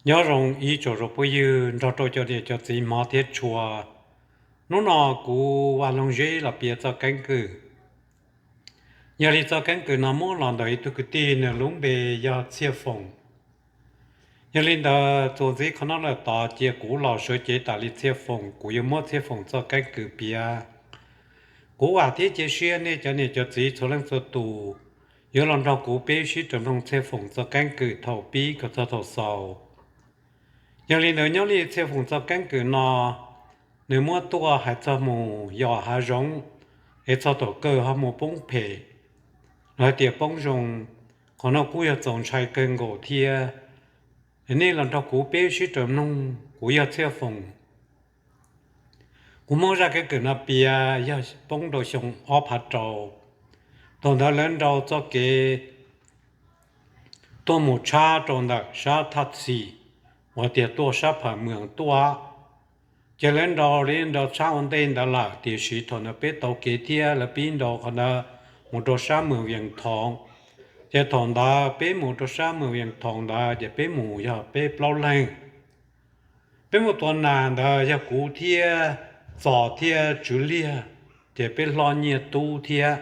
Nyob zoo ib tsoom phooj ywg nrog rau cov niam cov txiv hmov thiab tshua. Hnub no kuv Vaj Loog Zeb los piav txoj keeb kwm. Yog li txoj keeb kwm no muab los ntawm ib tug kwv tij, nws lub npe yog Txhiaj Foom. Yog li ntawd txuas ntxiv qhov no lawm tod cia kuv los sawv cev tas li Txhiaj Foom, kuv yuav muab Txhiaj Foom txoj keeb kwm piav. Kuv vam thiab cia siab nej cov niam cov txiv txhua leej txhua tus yuav los nrog kuv peb sib raws mloog Txhiaj Foom txoj keeb kwm thaum pib kom txog thaum xaus. Yog li ntawd nyob li Txhiaj Foom txoj keeb kwm no, nws muab tuaj hais txog mus yos hav zoov, es txog thaum kawg ho mus poob phem, los hais tias poob zoo. Qhov no kuj yog txaus ntshai kawg nkaus thiab. Nej los nrog kuv peb sib raws mloog, kuv yog Txhiaj Foom. Kuv muab zaj keeb kwm no piav yog poob rau xyoo ob phav rau. Thaum ntawd lawv nrau txoj kev tuaj mus tshab rau ntawm sab Thaj Xis, uas tias tuaj sab Pham Mws tuaj. Ces lawv nrau li nrau tshab ua ntej ntawd lawm, tiam sis thaum ntawd peb tau kev thiab lawv pib nrau qhov ntawd mus rau sab Mws Vias Thoov. Ces thaum ntawd peb mus rau sab Mws Vias Thoov ntawd ces peb mus yog peb plaub leeg. Peb mus tua nas ntawd yog kuv thiab Txos thiab Tswv Liag, ces peb hlob Nyiaj Tub thiab.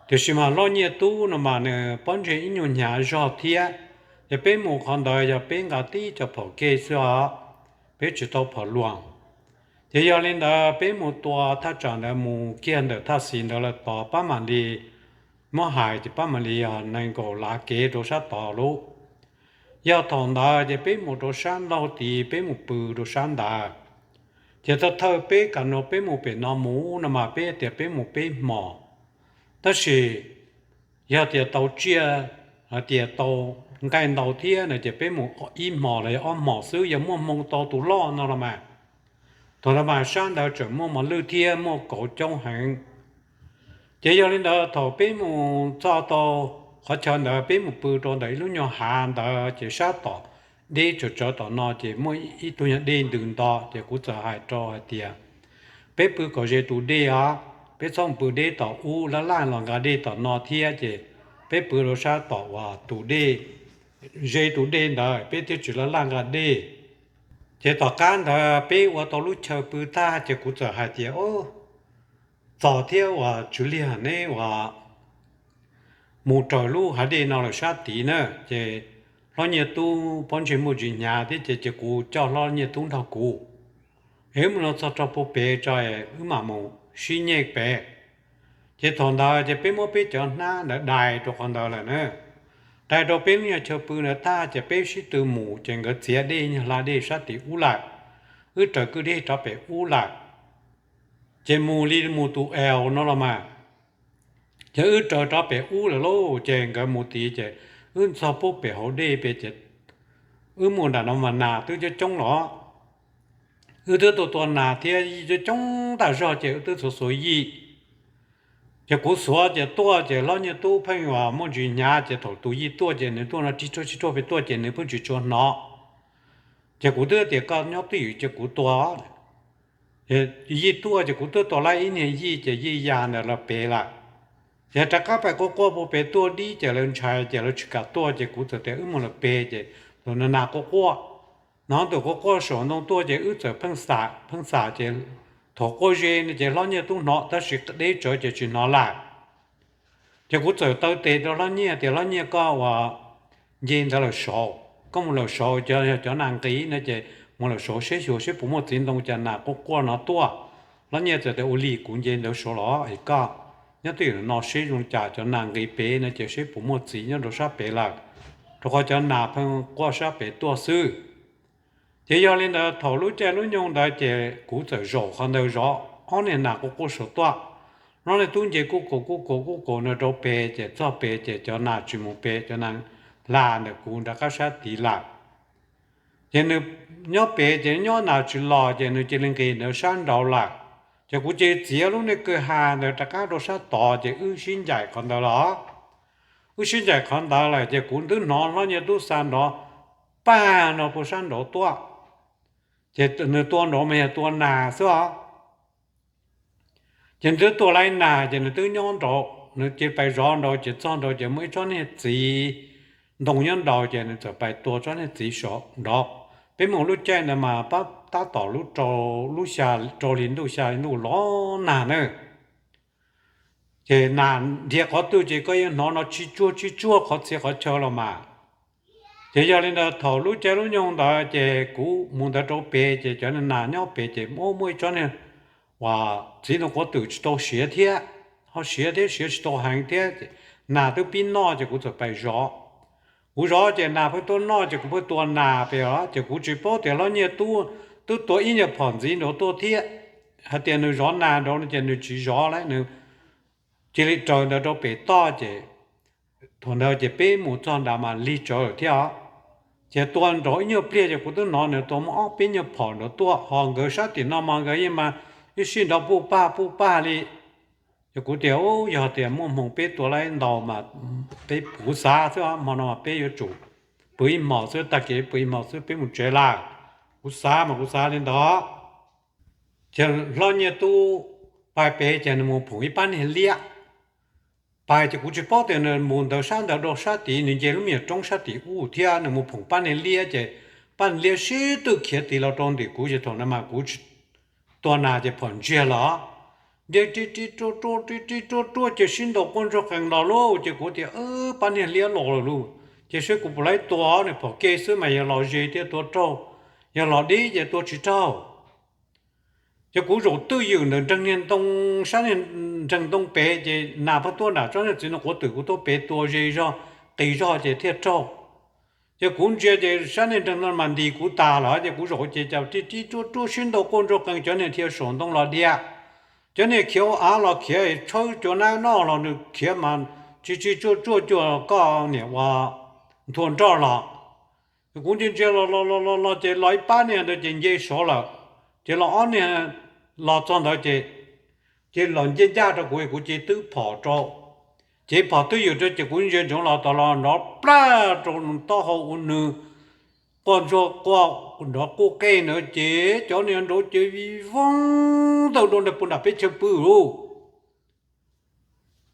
Tiam sis mas hlob Nyiaj Tub no mas nws pob ntseg ib nyuag hnyav zog thiab. Ces peb mus qhov ntawd yog peb nqa tib co phom kej xwb os, peb tsis tau phom luas. Ces yog li ntawd peb mus tua thaj tsam ntawd mus kiag ntawm Thaj Xis ntawd lawm tod pab mam li muab hais, ces pab mam li yog nees nkaum lav kev rau sab tod lauj. Yog thaum ntawd ces peb mus rau sab laug tid, peb mus pw rau sab ntawd. Ces thawj thawj peb kam no peb mus pem no mus no mas peb tias peb mus peb hmos. Tab sis yog tias tau tsiaj, hais tias tau nqaij ntau thiab no ces peb mus ib hmos los yog ob hmos xwb, yog muaj hmoo tau tus loj no los mas. Thaum ntawd mas sab ntawd tseem muaj mos lwj thiab muaj kauv coob heev. Ces yog li ntawd thaum peb mus txog tau qhov chaw ntawd, peb mus pw rau ntawm ib lub nyuag hav ntawd ces sab tom deb tsawv tsawv tom no ces muaj ib tug nyuag dej ntws nto, ces kuv txawm hais rau hais tias, peb pw kom ze tus dej os, peb txhob mus pw deb tom ub, laj laj los nqa dej tom no thiab, ces peb pw rau sab tom uas tus dej, ze tus dej ntawd peb thiaj tsis laj laj nqa dej. Ces tom qab ntawd peb ua tau lub chaw pw tag ces kuv txawm hais tias, Txos thiab uas Tswv Liag, neb uas mus raws lub hav dej no lawm sab tid na. Ces hlob Nyiaj Tub pob ntseg muaj ntsis hnyav thiab ces, ces kuv coj hlob Nyiaj Tub nrog kuv, es wb mus los txog rau puag pem tso, wb mam mus sib nyej pem. Ces thaum ntawd ces peb muab peb cov hnab ntawd dai rau qhov ntawd lawm na. Dai rau peb lub nyuag chaw pw ntawd tag ces peb sib tw mus, ces nkawd txiav dej nyuag hla dej sab tim ub lawm, wb raws kwj dej rov pem ub lawm. Ces mus li mus tus es no los mas, ces wb raws rov pem ub lawm lauj. Ces nkawd mus tid ces wb txog puag pem hauv dej pem ces wb mus nram no mas nas twb coob coob los. Wb twb tua tua nas thiab yij coob coob tas zog ces wb twb xuav xuav yij. Ces kuv xuav ces tuaj ces hlob Nyiaj Tub pheej uas muaj ntsis hnyav ces thaum tus yij tuaj ces nws tuaj no rig ruaj rig ruaj pem tuaj ces nws pheej tsis tshua hnov. Ces kuv twb tias koj nyob twj ywm ces kuv tua. Yij tuaj ces kuv twb tua lawm ib niag yij ces yij ya ntawm lawv pem lawm. Ces rov qab pais quaj quaj puag pem tuaj dib ces lawv ntshai ces lawv tsis kam tuaj ces kuv txawm tias wb mus lawm pem ces tus nas quaj quaj, hnov tus quaj quaj saum ntoo tuaj ces wb txawm pheej xam pheej xam ces thaum quaj ze no ces hlob Nyiaj Tub hnov tab sis deb tsawv ces tsis hnov lawm. Ces kuv txawm taw tes rau hlob Nyiaj tias, Hlob Nyiaj, koj uas nce ntawd lawm saud, koj mus lawm saud, cov yog cov nas nqis no ces mus lawm saud seb xyuas seb puas muaj txiv ntoo cas nas quaj quaj no tuaj. Hlob Nyiaj txawm tias, Ua li kuv nce ntawd saud los es koj nyob twj ywm no seb zoo li cas cov nas nqis pem no ces seb puas muaj txiv nyob rau sab pem lawm, rau qhov cov nas pheej quaj sab pem tuaj xwb. Ces yog li ntawd thaum lub caij lub nyoog ntawd ces kuv txawm zaum qhov ntawd zov, ob niag nas quaj quaj saud tuaj. Hlob Nyiaj Tub nce kuj kaus kuj kaus kuj kaus no rau pem ces txog pem ces cov nas tsis mus pem, cov nas hla ntawm kuv nram qab sab tid lawm. Ces nws nyob pem ces nyob nas tsis los ces nws cia li nqis ntawd sab nraud lawm. Ces kuv cia li txiav lub niag kwj ha ntawd rov qab rau sab tod ces wb sib ncaim qhov ntawd los. Wb sib ncaim qhov ntawd lawm ces kuv twb hnov hlob Nyiaj Tub xa nrov pag no puag sab nraud tuaj. Ces nws tua nrov mas yog tua nas xwb os. Ces nws twb tua lawm nas ces nws twb nyob nraud, nws cia li pais zov nraud ces txog nraud ces muaj ib tsob niag txiv ntoo nyob nraud ces nws txawm pais tua tsob niag txiv saud nrov. Peb mus lub caij ntawd mas tab tom lub rau, lub xya, rau hli ntuj xya hli ntuj los nag na. Ces nag nrhiav qhov twg ces koj yuav hnov no tsis tsuag tsis tsuag qhov txhia qhov chaw los mas. Ces yog li ntawd thaum lub caij lub nyoog ntawd ces kuv mus ntawd rau pem ces cov nag nyob pem ces muaj muaj ib tsob niag uas txiv ntoo quav twm tsis tau siav thiab, ho siav thiab siav tsis tau heev thiab ces nag twb pib noj ces kuv txawm pais zov. Kuv zov ces nag pheej tuaj noj ces kuv pheej tua nag pem os, ces kuv tsis paub tias hlob Nyiaj Tub twb tua ib nyuag phom ntxiv nraud tuaj thiab, hais tias nws zov nag nraud no ces nws tsis zov lawm, nws cia li raws ntawd rau pem toj ces thaum ntawd ces peb mus txog nrad mas lig tsawv lawm thiab os. Ces tua nraud ib nyuag pliag ces kuv twb hnov nws tua muaj ob peb nyuag phom nraud tuaj, ho nkawd sab tim no mas nkawd yeej mas ib sij nrov puj pag puj pag li. Ces kuv tias, u, yog tias muaj hmoo peb tua laib ntau mas peb, kuv xav xwb, hmo no mas peb yuav tsum pw ib hmos xwb, tag kis pw ib hmos xwb peb mus tsev lawm. Kuv xav mas kuv xav li ntawd. Ces hlob Nyiaj Tub pais pem ces nws mus phoom ib pab niag liab. Pais ces kuv tsis paub tias nws mus ntawd sab ntawd rau sab tid, nws nce lub me nyuam roob sab tim ub thiab nws mus phoom pab niag liab ces pab niag liab sib twb khiav tis los rau ntawm kuv ces thaum ntawd mas kuv tsis tua nas ces phom ntsiag los. Nce ri ri ruaj ruaj ri ri ruaj ruaj ces sib ntaus quaj ntsuag qees los lauj, ces kuv tias, pab niag liab los lawm lauj, ces saib kuv puas laib tua, nws phom ke xwb mas yog los ze thiaj tua raug, yog los deb ces tua tsis raug. Ces kuv zaum twj ywm ntawm nreeg niag ntoo, sab niag nreeg ntoo pem ces nas pheej tuaj nram tsob niag txiv ntoo quav twm, kuv tuaj pem tua ze zog, qis zog ces thiaj raug. Ces kuv ntsia ces sab niag nreeg ntoo mas ntis kuv tas lawm ces kuv zaum ces cas ri ri ruaj ruaj sib ntaus quaj ntsuag qees, cov niag dhia saum ntoo los dhia, cov niag khiav ua av los khiav, tshawb cua nab noj los nws khiav mas tsis tsis tsuaj tsuaj cuag koj niam ua nthua nroj los. Kuv ntsia ntsia los los los los los ces los ib pab niag ntawd ces nce saud lawm, ces los ob niag los txog ntawd ces, ces los nce ncaj rau kuv, kuv ces twb phom rau, ces phom twj ywm rau ces kuv ntsia ntsoov los tod los nrov plaj rau taub hau ua nws quaj ntsuag quaj nrov quj qej ntawd ces cov niag nraud ces vij voog ntawm rau nram pem nram peb chaw pw lauj.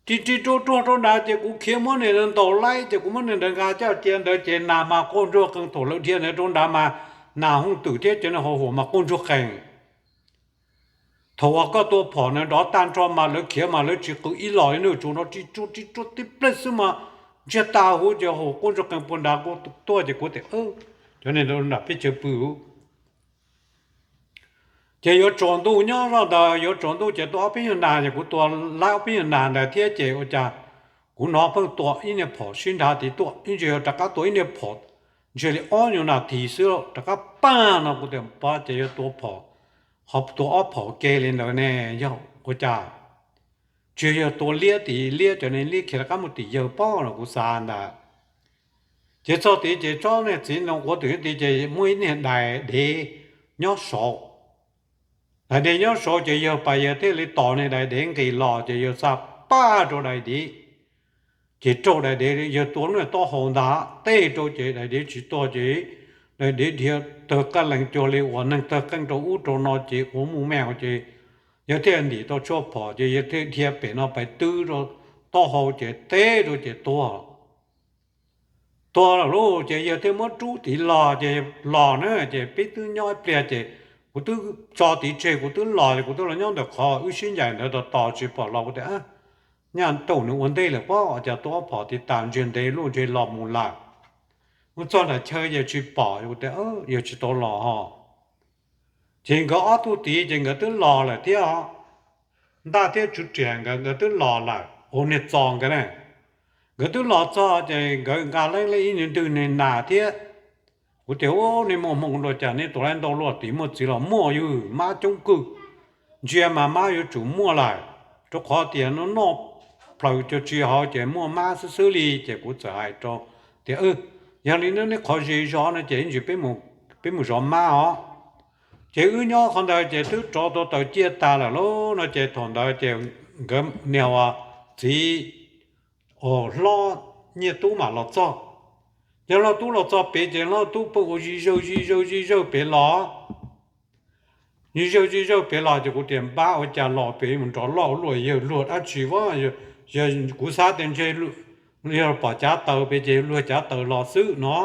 Ris ris ruaj ruaj rau nrad ces kuv khiav muab niag ntaus laib ces kuv muab niag ntawd nqa coj cia ntawd ces nas mas quaj ntsuag qees, thaum lawv dhia ntawd rau nrad mas nas hooj twm thiab cov niag hauv huam mas quaj ntsuag qees. Thaum uas koj tua phom na nrov tag nrho mas lawv khiav mas lawv tsis qw ib los li, nws tsuas nrov ris ruaj ris ruaj tib pliag xwb mas ntsiag tas huv ces hauv quaj ntsuag qees puag nrad tuaj ces kuv tias, cov niag nram peb chaw pw. Ces yuav tsaus ntuj nyob zoj ntawd, yuav tsaus ntuj ces tua ob peb nyuag nas, ces kuv tua laib ob peb nyuag nas ntawd thiab ces ua cas kuv hnov pheej tua ib niag phom sib nrad tid tuaj, ib ntsis yog rov qab tua ib niag phom, ntshe li ob nyuag nas this xwb rov qab paj no kuv tias pab ces yog tua phom, ho tua ob phom ke li ntawd ne, yog ua cas tsis yog tua liab tim liab, cov niag liab khiav rov qab mus tim yawg pob no kuv xav ntawd. Ces txog tid ces tsob niag txiv ntoo quav twm tid ces muaj ib niag dais dev nyob saud. Dais dev nyob saud ces yawg pais yawg thiaj li tos niag dais dev nqis los ces yawg xa paj rau dais dev, ces raug dais dev, yawg tua lub niag taub hau ntag tej rau ces dais dev tsis tuag ces dais dev dhia tawg qeej lees cuag li uas neeg tawg qeej rau ub rau no ces ua mus me ces yawg thiaj ntim tau tshuaj phom ces yawg thiaj dhia pem no pais twb rau taub hau ces teb rau ces tuag. Tuag lawm lauj ces yawg thiaj muab rub tid los ces los na ces peb twb nyob ib pliag ces kuv twb tso tid tseg kuv twb los ces kuv twb los nyob ntawm qhov wb sib ncaim ntawd tos tos tsis pom los kuv tias, nyaj tau nws ua ntej lawm pob, cas tua ob phom tid tas ntsiag ntev luaj ntshe los mus lawm. Mus txog nram chaw ces tsis pom, kuv tias yawg tsis tau los ho. Ces nkawd ob tug tid ces nkawd twb los lawm thiab os. Ntaj thiab Tswv Riam nkawd nkawd twb los lawm, ua niag txos nkawd na. Nkawd twb los txog ces nkawd nqa leej leej ib niag ntwg niag nas thiab. Kuv tias, u, nej muaj hmoo dua cas nej tua laib ntau luaj, tim muaj txiv los muaj, yus mab coob kawg. Ntsia mas mab yuav tsum muaj lawm, rau qhov tias noj noj plaws cov tsis hauv ces muaj mab xwb xwb li. Ces kuv txawm hais rau tias, yog li no nej qhov ze zog no ces ib ntsis peb mus zov mab os. Ces wb nyob qhov ntawd ces twb rov tau taws ciaj tas lawm lauj no ces thaum ntawd ces nkawd niag ua txiv hlob Nyiaj Tub mam los txog. Ces hlob Tub los txog pem ces hlob Tub pheej ua zig zawg zig zawg zig zawg pem los. Zig zawg zig zawg pem los ces kuv tias, npab ua cas los pem mus nrov loj luaj, yawg luag dab tsi vab? Yog kuv xav tias ntshe Yog pom cav taws pem ces luag cav taws los xwb no.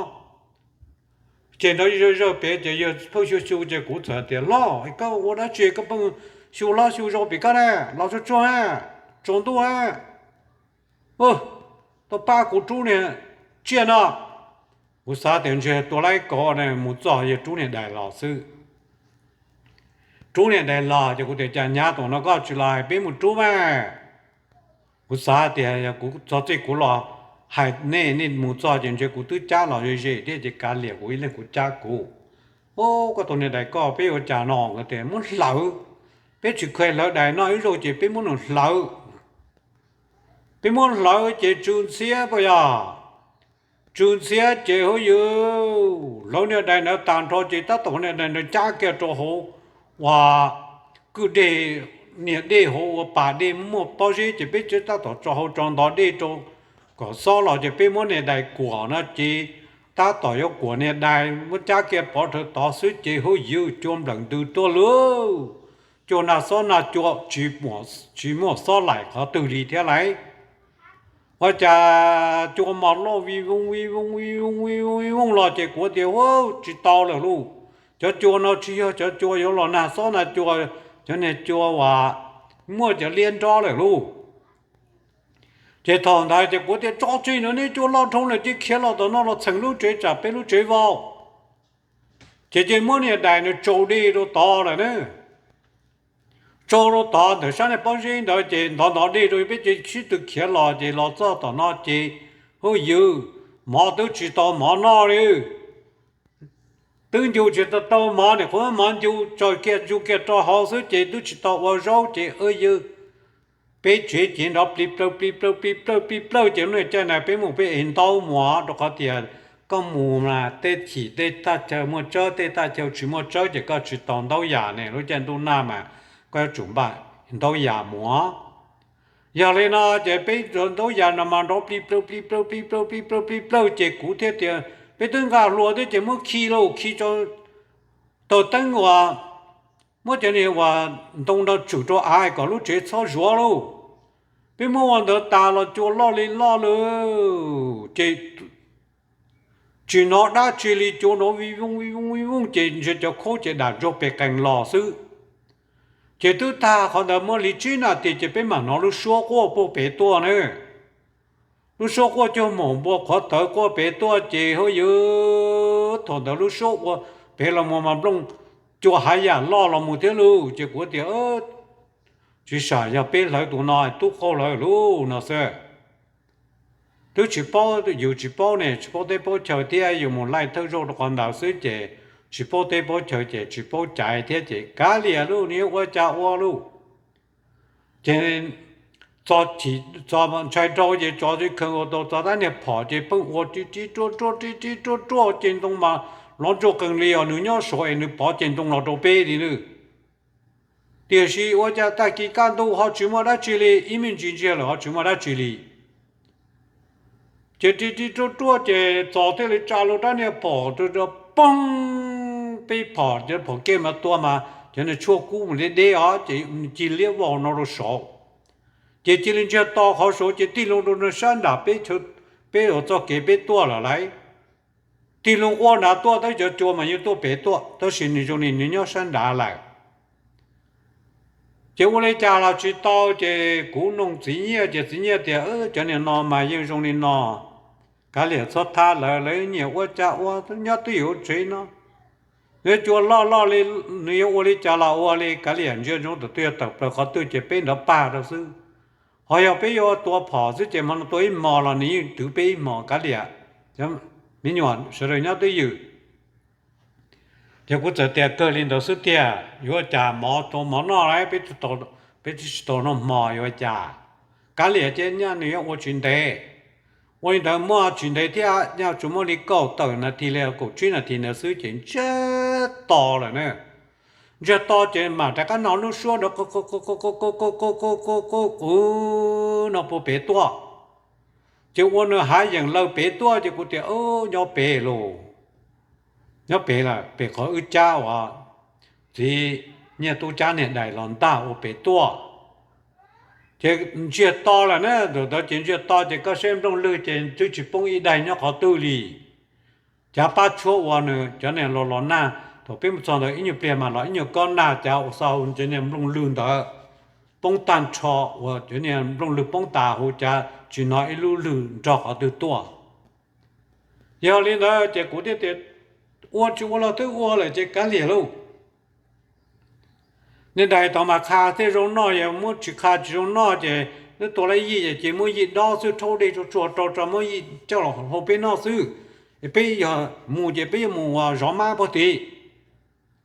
Ces nrov zawj zawj pem ces yawg pheej xyu xyu ces kuv txawm tias, Hlob, koj ua dab tsi koj pheej xyu hlob xyu zau pem koj na, los tsuag tsuag na, tsaus ntuj na. Tau pab kuv rub niag tsiaj no. Kuv xav tias ntshe tua laib ko ne, mus txog yawg rub niag dais los xwb. Rub niag dais los ces kuv tias, Cas nyab tom no koj tsis los hais peb mus rub mas? Kuv xav tias yog kuv txog txij kuv los hais nej, nej mus txog ces ntshe kuv twb cab los ze ze thiab ces kav liam kuv ib leeg kuv cab kuv. Au, koj tua niag dais koj peb yuav cas no? Nkawd tias, Muab hlawv, peb tsis kheev hlawv dais no ib zaug ces peb muab nws hlawv. Peb muab hlawv ces tsw ntxhiab puas yog? Tsw ntxhiab ces hauj yws, hlawv niag dais ntawd tag nrho ces tab tom niag dais ntawd cab kiag rau hauv ua kwj dej, niag dej hauv ua pas dej muaj pob zeb ces peb tab tom tso hau tso ntov dej rau kom xob los ces peb muab niag dais kuam no ces tab tom yuav kuam niag dais muab cab kiag pov rau tod xwb ces hauj yws, cua nplawm ntws tuaj lauj. Cua nag xob nag cua, tsis muaj xob laim qhov twg li thiab lauj. Ua cas cua mas loj vij vooj vij vooj vij vooj vij vooj vij vooj los ces kuv tias, Ua, tsis tau lawm lauj, cov cua no tsis yog cov cua yuav los nag xob nag cua, cov niag cua uas muaj cov liab nrob lawm lauj. Ces thaum ntawd ces kuv tias, Tso tseg no, nej cua loj dhau lawm ces khiav los tom no los txheem lub tsev tsam peb lub tsev vau. Ces ces muab niag dais nws tsau dej rau tod lawm na. Tsau rau tod ntawm sab niag pob zeb ntawd ces ntov ntov dej rau peb ces sib tw khiav los ces los txog tom no ces hauj yws, mov twb tsis tau mov noj li. Twb ncu tsis tau mov, nim qhuav mov ncu tso kiag ncu kiag rau hauv xwb ces twb tsis tau ua zaub ces hauj yws, peb tsev ces nrov plig plawg plig plawg plig plawg plig plawg ces lub caij na peb mus peb ev ntaub mus rau qhov tias koj mus mas tej chim tej thaj chaw muaj tsawb, tej thaj chaw tsis muaj tsawb ces koj tsis tau ntaub yam ne. Lub caij ntuj nag mas koj yuav tsum npaj ntaub yam mus. Yog li no ces peb ntaub yam no mas nrov plig plawg plig plawg plig plawg plig plawg plig plawg ces kuv thiaj tias, Peb twb nqa hlua thiab ces muab khi lauj, khi tau teeb uas muab cov niag uas ntoo no tsum rau av kom lub tsev txhob zuav lauj. Peb muab ua ntawd tas los cua loj li loj lawm ces tsis hnov dab tsi li, cua nrov vij vooj vij vooj vij vooj ces ntshe cov khaub ces dam ntsuag pes qees los xwb. Ces twb tag qhov ntawd muaj li tsib nas this ces peb mam hnov lub suab quaj puag pem tuaj na. Lub suab quaj cuag maum npua qhuav tawv quaj pem tuaj ces hauj yws, thaum ntawd lub suab ua pem los mus mas nplooj cua hav yam loj los mus thiab lauj. Ces kuv tias, Tsis tsam yog peb hlawv tus no, tub qaug lawv lauj no xwb. Twb tsis paub, yus tsis paub ne, tsis paub teb paub chaw thiab, yus mus laij thawj zaug rau qhov ntawd xwb ces tsis paub teb paub chaw ces tsis paub caiv thiab ces kav liam lauj, nws yuav ua cas ua lauj. Ces txo, txo ntshai rau ces tsov tsis kheev ua tau, txo tab niag phom ces pheej ua ri ri ruaj ruaj ri ri ruaj ruaj ces ntoo mas lov ntsuag qees li os, nws nyob saud es nws pov ces ntoo los rau peb li nawb. Tiam sis ua cas tag kis kaj ntug ho tsis muaj dab tsi li, ib me ntsis ntsiag lawm ho tsis muaj dab tsi li. Ces ri ri ruaj ruaj ces txos thiaj li tsa lub rab niag phom rau, poog, peb phom, cov phom kev mas tua mas cov niag tshuaj kub mus deb deb os ces cia liab vau no rau saud. Ces cia li ntsiag to qhov saud ces tig loo rau sab nram peb, peb ua txoj kev peb tuaj lawm lauj. Tig loo quaj nrad tuaj, tab cov cua mas yeej tuaj pem tuaj tab sis nws zoo li nws nyob sab nrad lawm. Ces ua li cas los tsis tau ces kuv noog txiv Nyiaj ces txiv Nyiaj tias, Cov niag no mas yeej zoo li no, kav liam txhob thab lawv, lawv nyiam ua cas ua, nyob twj ywm tsev no. Nws cua loj loj li, nws yuav ua li cas los ua li, kav liam, ntsia ntsoov tus twg yog tawm plaws qhov twg ces peb nrov pag rau xwb. Ho yog peb yuav tua phom xwb ces hmo no tua ib hmos los nws yeej twv peb ib hmos, kav liam, me nyuam sawv daws nyob twj ywm. Ces kuv txawm tias, Kawg li ntawd xwb tiag, yuav ua cas, mov tau mov noj lauj, peb tsis tau noj hmo yuav ua cas. Kav liam, ces nyaj nws yuav ua tsis ntev. Ua li ntawd muaj tsis ntev thiab, nyaj tsuas muaj li kaum tawm nas this li kaum tsib nas this ntawd xwb ces ntsiag to lawm na. Ntsiag to ces mam rov qab hnov lub suab ntawd qw qw qw qw qw qw qw qw qw qw no puag pem tuaj. Ces ua nws hav yeem lawm pem tuaj ces kuv tias, Nyob pem lauj, nyob pem lawm, pem qhov wb cab uas txiv Nyiaj tub cab niag dais los ntag ua pem tuaj. Ces ntsiag to lawm na, ntawm ntawd ces ntsiag to ces koj saib nplooj lwg ces twb tsis poob ib daig nyob qhov twg li. Cav pab tshuab ua nws cov niag los los nag, thaum peb mus txog ntawd ib nyuag pliag mas los ib nyuag kob nag, cav ua xa hu cov niag nplooj lwg ntawd poob tag nrho, ua cov niag nplooj lwg poob tas hu cav tsis hnov ib lub lwg nrog qhov twg tuaj. Yog li ntawd ces kuv thiaj tias ua tsis ua los twb ua lawm ces kav liam lauj. Niag dais thaum mas qha thiaj zoo noj, yog muab tsis qha tsis zoo noj ces twb tua lawm yij ces muab yij dob xwb, rhaub dej tsuag tsuag rau tso muab yij coj los hau peb noj xwb. Es peb yog mus ces peb yuav mus zov mab puag tim.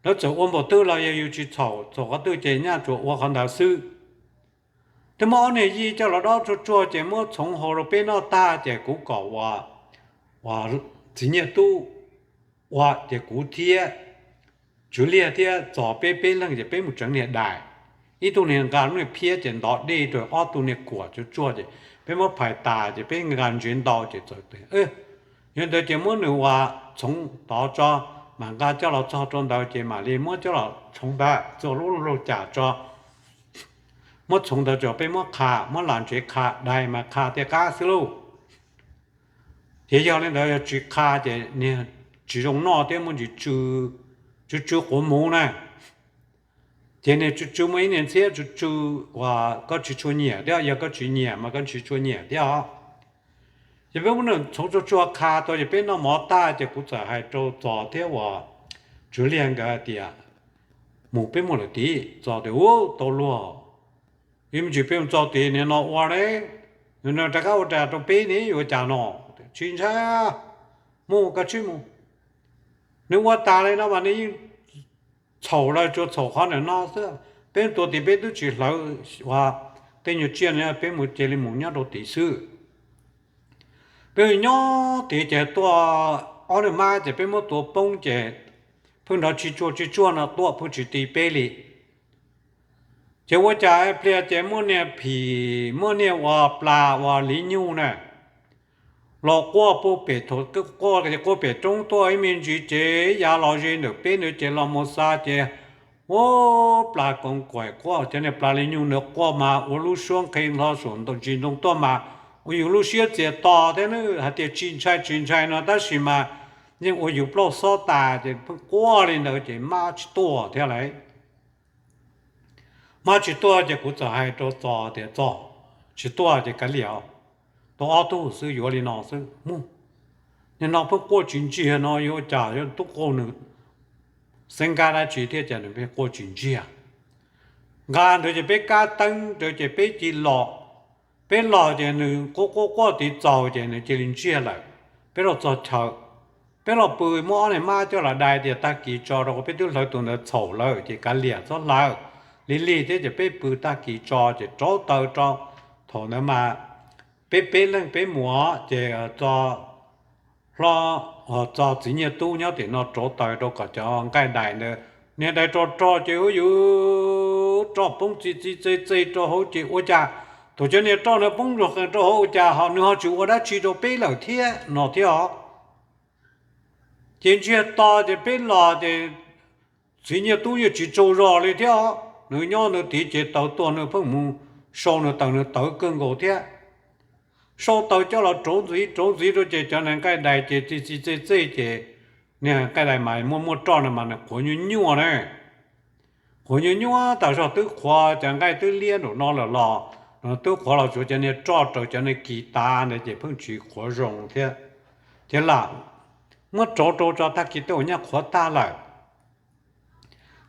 Lawv txawm ua npaum twg los yog yus tsis txhaum, txhaum qhov twg ces nyaj tsuas ua qhov ntawd xwb. Twb muab ob niag yij coj los dob tsuag tsuag ces muab txhoov hau rau peb noj tag ces kuv kom ua, ua txiv Nyiaj Tub ua ces kuv thiab Tswv Liag thiab Txos peb peb leeg ces peb mus tseev niag dais. Ib tug niag nqa lub niag phiab ces ntov dej rau, ob tug niag kuam tsuag tsuag ces peb muab phais tas ces peb nqa ntsev ntau ces txawm tias, yog ntawd ces muab nws ua txhoov tod tso, mam nqa coj los txog rau ntawd ces mam li muab coj los txhoov ntawd txog lub lauj cas tso. Muab txhoov ntawd tso peb muab qha, muab lam ntsev qha, dais mas qha thiaj qab xwb lauj. Ces yog li ntawd yog tsis qha ces niag tsis zoo noj thiab muaj ntsis tsw, tsw tsw quav muv na. Ces niag tsw tsw muaj ib niag ntxhiab tsw tsw uas koj tsis tshua nyiam thiab, yog koj tsis nyiam mas koj tsis tshua nyiam thiab os. Ces peb muab nws txhoov tsuag tsuag qha tau ces peb noj mov tag ces kuv txawm hais rau Txos thiab uas Tswv Liag nkawd tias, mus peb mus lawm tid. Txos tias, u, tau luag, ib me ntsis peb mus txog tid niag no ua ne, nws rov qab ua cas rau peb ne, yuav cas no. Tsis ntshai, mus koj tsis mus. Nws ua tas li no mas nws yeej txhaum lawm, tsuas txhaum qhov ntawm no xwb. Peb tuav tid peb twb tsis hlawv ua tej nyuag tsiaj no, peb mus cia li mus nyob rau tid xwb. Peb nyob tid ces tuaj ob niag mab ces peb muab tua poob ces pheej nrov tsis tsuag tsis tsuag no tuaj pheej tsis ti peb li. Ces ua cas pliag ces muaj niag phim, muaj niag ua plas ua liv nyug na, los quaj puag pem, quaj quaj pem roob tuaj ib me ntsis ces yav los ze ntawm peb ntawd ces los mus xa ces ua plas koov kuam quaj, cov niag plas liv nyug ntawd quaj mas ua lub suab nqhis hlo saum ntsis ntoo tuaj mas ua yus lub siab txias to thiab na, hais tias tsis ntshai tsis ntshai no tab sis mas yeej ua yus plaub xob tas ces pheej quaj li ntawd ces mab tsis tuaj thiab lauj. Mab tsis tuaj ces kuv txawm hais rau Txos tias, Txos, tsis tuaj ces kav liam, tau ob tug xwb yuav li no xwb mus. Niag no pheej quaj tsis ntsiag no yuav cas, yuav tub qau nws xeeb nkab dab tsi thiab cas nws pheej quaj tsis ntsiag. Nqa ntawd ces peb kab teeb ntawd ces peb cia los. Peb los ces nws quaj quaj quaj tiv txaus ces nws cia li ntsiag lawm. Peb los txog chaw, peb los pw, muab ob niag mab coj los dai tias tag kis tso rau, peb twb hlawv tus ntawd txhaum lawm ces kav liam txhob hlawv, lig lig thiab ces peb pw tag kis tso ces rauv taws rau. Thaum ntawd mas peb peb leeg peb mus ces Txos hlob, Txos txiv Nyiaj Tub nyob tim no rauv taws rau kom cov nqaij dais ntawd, niag dais rog rog ces ua yus roj poob txi txi txi txi rau hauv ces ua cas thaum cov niag roj ntawd poob zog qees rau hauv ua cas ho nws ho tsis ua dab tsi rau peb lawm thiab no thiab os. Ces ntsiag to ces peb los ces txiv Nyiaj Tub yeej tsis tsaug zog li thiab os, nws nyob nws tid ces taws tuag nws pheej mus sau nws taws, nws tawv kawg nkaus thiab. Sau taws coj los rauv ntxiv rauv ntxiv rau ces cov niag nqaij dais ces txi txi txi txi ces niag nqaij dais mas muaj muaj roj no mas nws qhuav nyuaj nyuaj na. Qhuav nyuaj nyuaj tas zog twb qhuav cov nqaij twb liab nraum no lawm los twb qhuav los tsuav cov niag roj raws cov niag kis tav ntawd ces pheej tsis qhuav zoo thiab. Ces lam muab rauv rau tso tag kis tej uas nyaj qhuav tag lawm.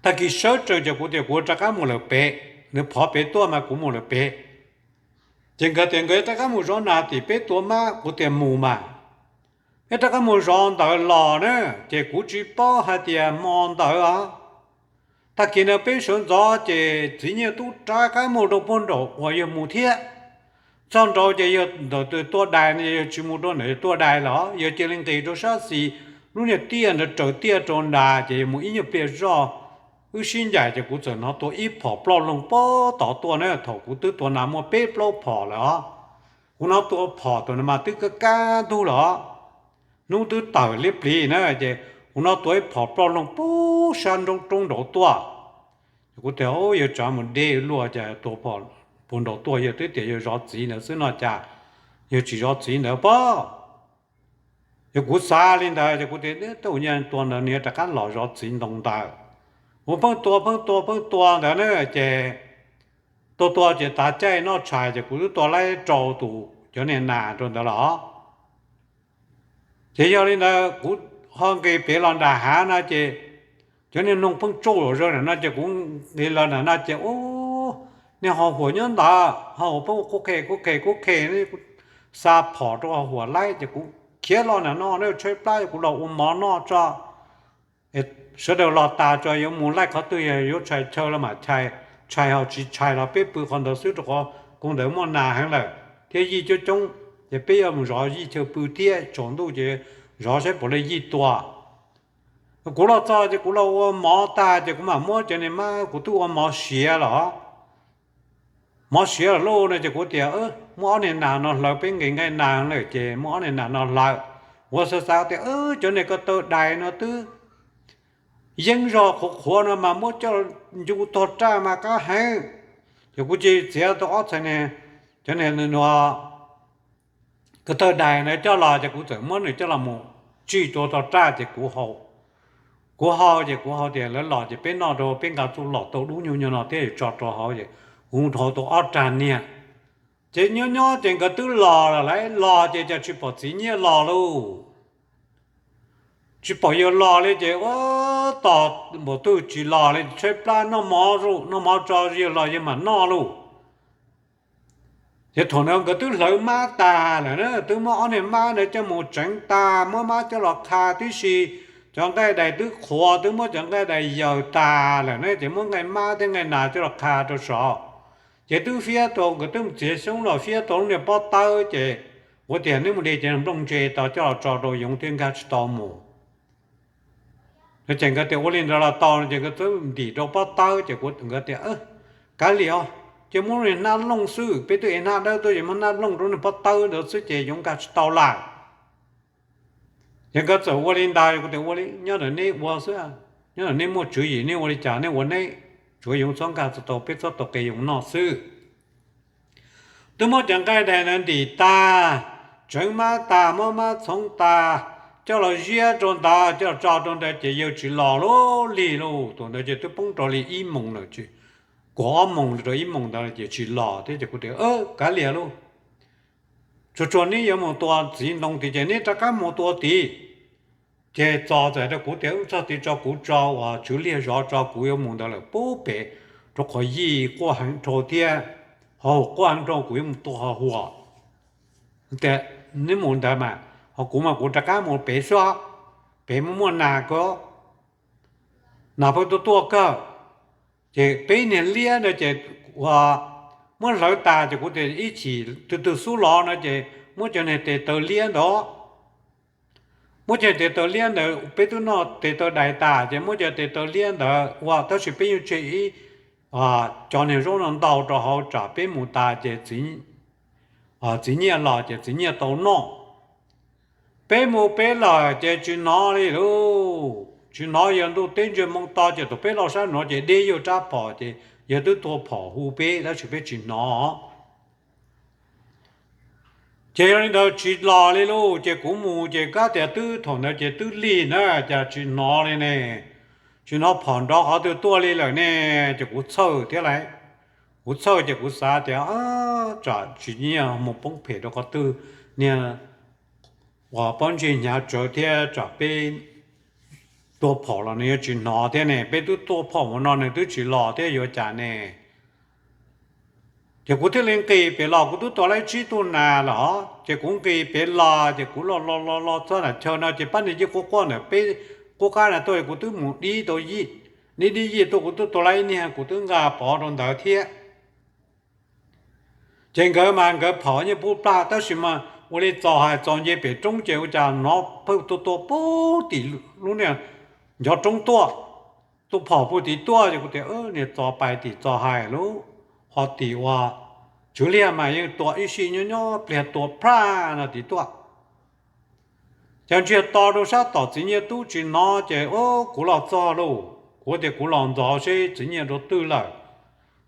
Tag kis sawv tsees ces kuv tias kuv rov qab mus lawm pem, nws phov pem tuaj mas kuv mus lawm pem. Ces nkawd tias nkawd rov qab mus zov nas tim peb tua mab, kuv tias mus mas. Peb rov qab mus zov ntawd los na, ces kuv tsis paub hais tias hmo ntawd os, tag kis no peb sawv ntxov ces txiv Nyiaj Tub rov qab mus rau puag nraum uas yog mus thiab. Txog nraud ces yog ntawm tus tuaj dais no, yog tsis mus rau ntawm tus tuaj dais los yog cia li nqis rau sab xis lub niag tiaj ntawd raws tiaj rau nrad ces yog mus ib nyuag pliag zoj. Wb sib ncaim ces kuv txawm hnov tua ib phom ploj loog puag tod tuaj na, thaum kuv twb tua nas muaj peb plaub phom lawm os. Kuv hnov tua phom tus no mas twb kab kab ntug lawm os, hnub twb tawm liab pliv na, ces kuv hnov tua ib phom ploj loog puag sab nroob roob nraud tuaj. Kuv tias, yog tsav mus deb luaj ces tua phom puag nraum tuaj yawg twb tias yawg zov txiv ntawd xwb no cas yawg tsis zov txiv ntawd pob. Yog kuv xav li ntawd ces kuv tias tej zaum nyaj tua ntawd nws yuav rov qab los zov txiv ntoo ntawd. Kuv pheej tua pheej tua pheej tua ntawd na ces tua tua ces tav caij noj tshais ces kuv twb tua laib rau tus cov niag nas rau ntawd los. Ces yog li ntawd kuv ho nqis pem los nram hav no ces cov niag noog pheej tsuj zom zaws nram no ces kuv nqis los nram no ces ub, niag ho huam nyob ntawd ho huam pheej kub qhe kub qhe kub qhe, xa phom rau ho huam laib ces kuv khiav los nram no na tshaib plab kuv los ua mov noj tso. Sawv daws los tas tso yuav mus laij qhov twg yog yuav tshais chaw los mam tshais, tshais ho tsis tshais los peb pw qhov ntawd xwb rau qhov kuv ntawd muaj nas heev lawm thiab yij coob coob ces peb yuav mus zov yij chaw pw thiab tsaus ntuj ces zov saib puas li yij tua. Kuv los txog ces kuv los ua mov tag ces kuv mam muab cov niag mab kuv twb ua mov siav los, mov siav los lauj no ces kuv tias muab ob niag nas no hlawv, peb nqis nqaij nas lawm ces muab ob niag nas no hlawv. Kuv xav xav tias cov niag ko taw dais no twb yeeb zog qhuav qhuav no mas muab coj ncu tog raj mas qab heev. Ces kuv cia li txiav tau ob txhais niag, cov niag ko taw dais na coj los ces kuv txawm muab nws coj los mus tsij rau tog raj ces kuv hau ces kuv hau tias lawv los ces peb noj rau peb nqa txuj lom tau dub nyuag nyuag no thiab yuav tso rau hauv ces kuv hau tau ob rag niag. Ces nyob nyob ces nkawd twb los lawm, los ces cas tsis pom txiv nyiaj los lauj. Tsis pom yawg los li ces ua tos npaum twg tsis los li, tshaib plab noj mov, noj mov tso yawg los yawg mam noj lauj. Ces thaum ntawd nkawd twb hlawv mab tas lawm na, twb muab ob niag mab ntawd coj mus tseev tas, muab mab coj los qha tib si, cov nqaij dais twb qhuav, twb muab cov nqaij dais yaws tas lawm na ces muab nqaij mab thiab nqaij nas coj los qha rau saud. Ces twb fiab tau, nkawd twb mus txiav xyoob los fiab tau lub niag pob tawb ces kuv tias neb mus de cov nplooj ntse tau coj los tso rau yoov thiab nkag tsis tau mus. Ces nkawd tias ua li ntawd los tau no ces nkawd txawm ntim rau pob tawb ces kuv nkawd tias kav liam os, ces muab niag hnab looj xwb, peb twb ev hnab dawb tuaj ces muab hnab looj rau niag pob tawb ntawd xwb ces yoov nkag tsis tau lawm. Ces nkawd txawm ua li ntawd, kuv tias ua li nyob ntawm neb ua xwb, nyob ntawm neb muaj tswv yim neb ua li cas neb ua neb, tsuav yoov txhob nkag tsis tau, peb txhob tau qe yoov noj xwb. Twb muab cov nqaij dais ntawd ntim tag, tseev mab tag, muab mab txhoov tag, coj los ziab rau ntawd, coj los tso rau ntawd ces yawg tsis los lauj, lig lauj. Thaum ntawd ces twb poob rau li ib moos lawm, kaum ob moos rau ib moos ntawd ces tsis los thiab ces kuv tias kav liam lauj, tsuag tsuag neb yuav mus tua txiv ntoo tid ces neb rov qab mus tua tid. Ces Txos txawm rau kuv tias wb txog tid tso kuv tso uas tswv liag zov tso, kuv yuav mus ntawd lawm pub pem, rau qhov yij quaj heev rau thiab, ho quaj heev rau kuv yuav mus tua ho huam. Tias neb mus ntawd mas ho kuv mas kuv rov qab mus pem xwb, pem muaj muaj nas ko, nas pheej tuaj tuaj kawg. Ces peb niag liab ntawd ces ua muab hlawv tas ces kuv tias ib chim twg twg xub los no ces muab cov niag tes taw liab ntawd, muab cov tes taw liab ntawd, peb twb noj tes taw dais tas ces muab cov tes taw liab ntawd ua, tab sis peb yeej tseg ib cov niag zaub no ntau rau hauv tsam peb mus tas ces txiv nyiaj los ces txiv nyiaj tau noj. Peb mus peb lawm ces tsis hnov li lauj, tsis hnov, yog ntuj teb ntsiag moo to ces thaum peb los sab nuav ces deb yuj rab phom ces yog twb tua phom hu peb tab sis peb tsis hnov. Ces yog li ntawd tsis los li lauj, ces kuv mus ces kab tias twb thaum ntawd ces twb lig na, cas tsis hnov li ne, tsis hnov phom nrov qhov twg tuaj li lawm ne. Ces kuv txhawj thiab lauj, kuv txhawj ces kuv xav tias tsam tsis nyiaj mus poob phem rau qhov twg, niag uas pob ntseg hnyav tsawv thiab tsam peb tua phom los nws yuav tsis hnov thiab ne, peb twb tua phom ua no nws twb tsis los thiab yuav cas ne. Ces kuv thiaj li nqis pem los, kuv twb tua laib tsib tug nas lawm, ces kuv nqis pem los ces kuv los los los los txog nram chaw no ces pab niag yij quaj quaj ntawm peb qub qab na tuaj, kuv twb mus dib tau yij, dib dib yij tuaj, kuv twb tua laib ib niag kuv twb nqa pov rau ntawd thiab. Ces nkawd mas nkawd phom yeej pub plag tab sis mas ua li Txos hais, Txos nce pem roob ces ua cas hnov pheej tua tua pub tim lub niag ncov roob tuaj, tua phom pub tim tuaj ces kuv tias niag Txos pais tim Txos hais lub, ho tim ua tswv liag mas yeej tua ib sij nyob nyob pliag tua plaj no tim tuaj. Ces ntsiag to rau sab tom txiv nyiaj tub tsis hnov ces kuv los txog lauj, kuv tias kuv los ntxov seb txiv nyiaj rau twg lawm.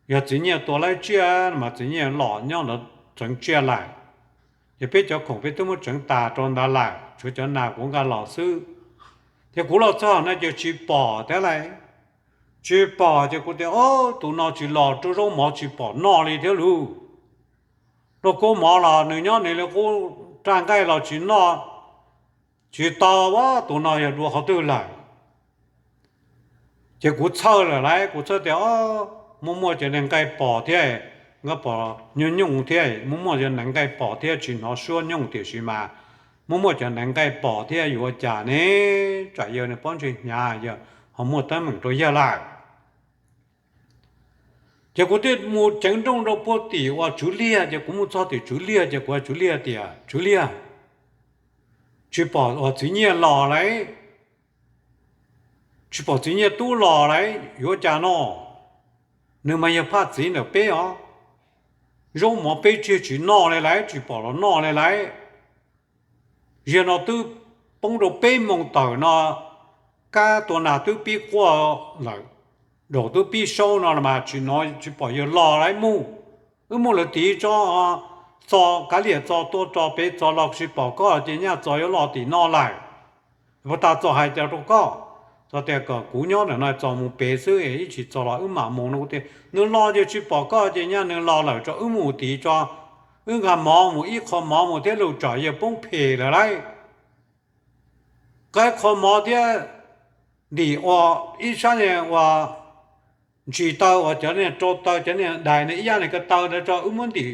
Yog txiv Nyiaj tua lawv tsiaj mas txiv Nyiaj los nyob ntawd tseev tsiaj lawm. Ces peb cov khoom peb twb muab tseev tas rau ntawd lawm, tshuav cov nas kuv nqa los xwb. Ces kuv los txog no ces tsis pom thiab lawm. Tsis pom ces kuv tias, Ob, tus no tsis los rau zaub mov tsis pom noj li thiab lauj. Lauj, kub mov los nws nyob nws li qub, raj nqaij los tsis noj, tsis tau, tus no yog dua qhov twg lawm. Ces kuv txhawj lawm lauj, kuv txhawj tias, Ob, muaj muaj cov neeg nqaij pom thiab, nqa pom nyooj nyooj thiab, muaj muaj cov neeg nqaij pom thiab, tsis hnov suab nyooj tiam sis mas muaj muaj cov neeg nqaij pom thiab, yuav ua cas ne? Tsam yawg nws pob ntseg hnyav yog ho muaj teeb meem rau yawg lawm. Ces kuv thiaj mus ceev nrooj rau puag tim uas tswv liag, ces kuv mus txog tim tswv liag ces kuv hais tswv liag tias, Tswv liag, tsis pom uas txiv Nyiaj los lauj, tsis pom txiv Nyiaj tub los lauj, yuav cas no? Nws mas yog phaj txiv ntawm peb os. Zaub mov peb tsiaj tsis noj li lauj, tsis pom los noj li lauj. Ziag no twb poob rau peb moos tawm no, kab tua nas twb pib quaj lawm, daum twb pib saub no los mas tsis no tsis pom yawg los lauj. Mus, wb mus lawv tid tso, txo kav liam txo tuaj tso pem txo los tsis pom koj ces nyaj txo yuav los tim no lawm. Puag ta txo hais tias rau koj, txo tias kom kuv nyob ntawm no txo mus pem xwb, ib tsis txo los wb mam mus no. Kuv tias nws los ces tsis pom koj ces nyaj nws los lawm tso wb mus tid tso, wb nqa mov mus ib qho mov mus thiab lauj, tsam yawg poob phem lawm lauj. Nqa ib qho mov thiab ntim ua ib sab niag ua ntsis taw uas cov niag rau taw cov niag dais niag ib yam niag ko taw ntawd tso wb muab ntim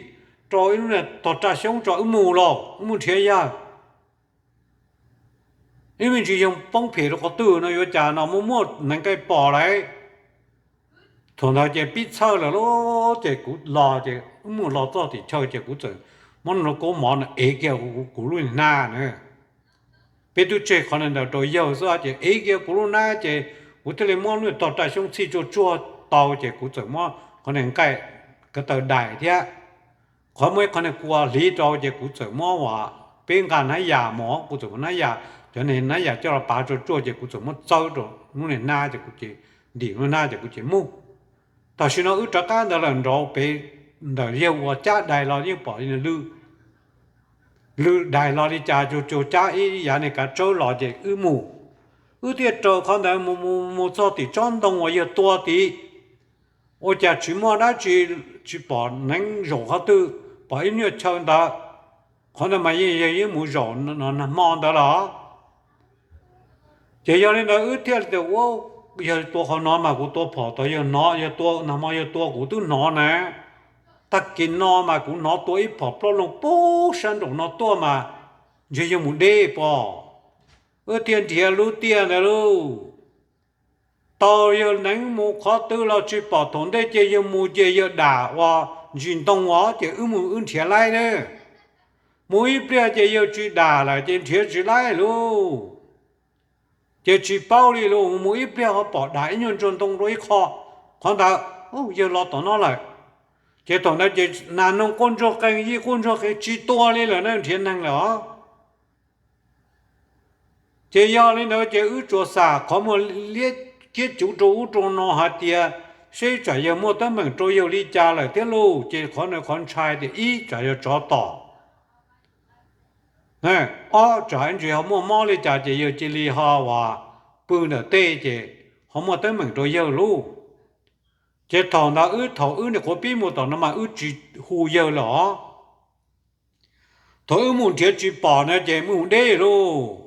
rau ib lub niag tog raj xyoob tso wb mus lauj, wb mus nrhiav yawg. Ib me ntsis yawg poob phem rau qhov twg no yuav cas no, muaj muaj neeg nqaij pom lauj. Thaum ntawd ces pib txhawj lawm lauj, ces kuv los ces wb mus los txog tim chaw ces kuv txawm muab nws lub koob mov no ev kiag kuv lub hnab na. Peb twb tseg qhov ntawd rau yawg xwb ces ev kiag kuv lub hnab ces kuv thiaj li muab lub tog raj xyoob txhij tsuag tsuag tau ces kuv txawm muab qhov niag nqaij ko taw dais thiab qhov muaj ib qhov niag kua hliv rau ces kuv txawm muab uas peb nqa hnab yas mus, kuv txawm muab hnab yas, cov niag hnab yas coj los pav tsuag tsuag ces kuv txawm muab txawb rau lub niag hnab ces kuv ces ntim lub hnab ces kuv ces mus. Tam sim no wb rov qab ntawd lawm nraud pem ntawm yawg uas cab dais los yeej pom lw, lw dais los li cas cuag cuag cab ib yav niag kav tsawb los ces wb mus. Wb thiaj raws qhov ntawd mus mus mus txog tim tsob ntoo uas yawg tua tid. Ua cas tsis muaj dab tsi, tsis pom neev zaum qhov twg, pom ib nyuag chaw ntawd. Qhov ntawd mas yeej yawg yeej mus zaum nag hmo ntawd los. Ces yog li ntawd wb thiaj li tias, Ua, yog tua qhov no mas kuv tua phom tod yawg hnov, yog tua nag hmo yawg tua kuv twb hnov na. Tag kis no mas kuv hnov tua ib phom plaub loog pub sab nraum no tuaj mas ntshe yawg mus deb pom. Wb thiaj nrhiav lub tiaj ntawd lauj. Tau yawg neev mus qhov twg los tsis pom, thaum ntej ces yawg mus ces yawg dam ua ntsis ntoo os, ces wb mus wb nrhiav laib na. Mus ib pliag ces yawg tsis dam lawm ces nrhiav tsis laib lauj. Ces tsis paub li lauj, mus ib pliag ho pom dam ib nyuag ntsuag ntoo rau ib qho. Qhov ntawd yawg los tom no lawm. Ces thaum ntawd ces nas noog quaj ntsuag qees, yij quaj ntsuag qees, tsis tua li lawm na, nrhiav neeg lawm os. Ces yog li ntawd ces wb tsuas xam qhov muag liab kiab cuv rau ub rau no hais tias seb tsam yawg muaj teeb meem rau yawg li cas lawm thiab lauj. Ces qhov no qhov ntshai tias ib tsam yog tsov tom, ob tsam ntsis ho muaj mob li cas ces yawg cia li ho uas pw ntawm tej ces ho muaj teeb meem rau yawg lauj. Ces thaum ntawd wb thaum wb niam qhuav pib mus tom no mas wb tsis hu yawg lawm os. Thaum wb mus nrhiav tsis pom no ces mus deb lauj.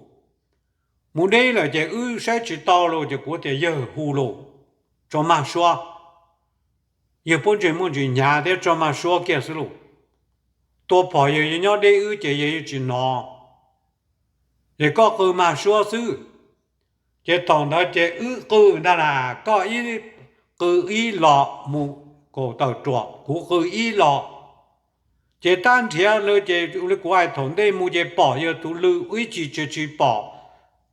Mus deb lawm ces wb saib tsis tau lauj ces kuv tias yawg hu lauj, tso mag suab. Yawg pob ntseg muaj ntsis hnyav thiab, tso mag suab kiag xwb lauj. Tua phom yawg nyob deb wb ces yawg yeej tsis hnov. Ces koj qw mag suab xwb. Ces thaum ntawd ces wb qw ntag las, koj ib qw ib los mus kaum tawm ruam, kuv qw ib los. Ces tab nrhiav lawm ces li kuv hais thaum ntej mus ces pom yawg tus lw, ib chim tsis tsis pom,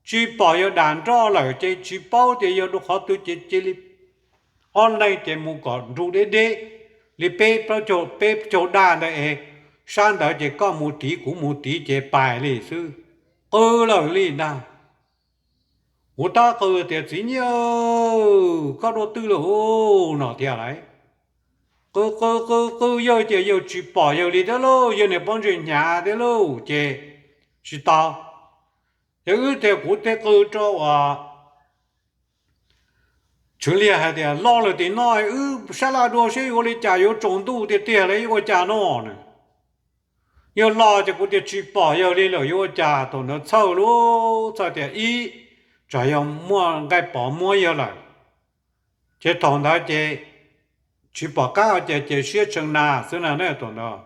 tsis pom yawg dam nroj lawm ces tsis paub tias yawg dua qhov twg ces cia li ob leeg ces mus kom nrug deb deb li peb plaub caug, peb caug daj ntawd es, sab ntawd ces koj mus tid kuv mus tid ces pais li xwb, qw lawm li ntag. Kuv tab qw tias txiv Nyiaj, koj dua twg lawm no thiab lauj. Qw qw qw qw yawg ces yawg tsis pom yawg li thiab lauj, yawg niam pob ntseg hnyav thiab lauj, ces tsis tau. Ces wb thiaj, kuv thiaj qw rau uas Tswv Liag hais tias, los lawm tim no wb sab laj dua seb yuav ua li cas, yuav tsaus ntuj tiag tiag li yuav ua cas no na. Yawg los ces kuv tias tsis pom yawg li lawm yuav ua cas, thaum ntawd txhawj lauj, txhawj tias ib tsam yog muaj nqaij pos muab yawg lawm. Ces thaum ntawd ces tsis pom qab ces, ces siab tshee nas xwb na, thaum ntawd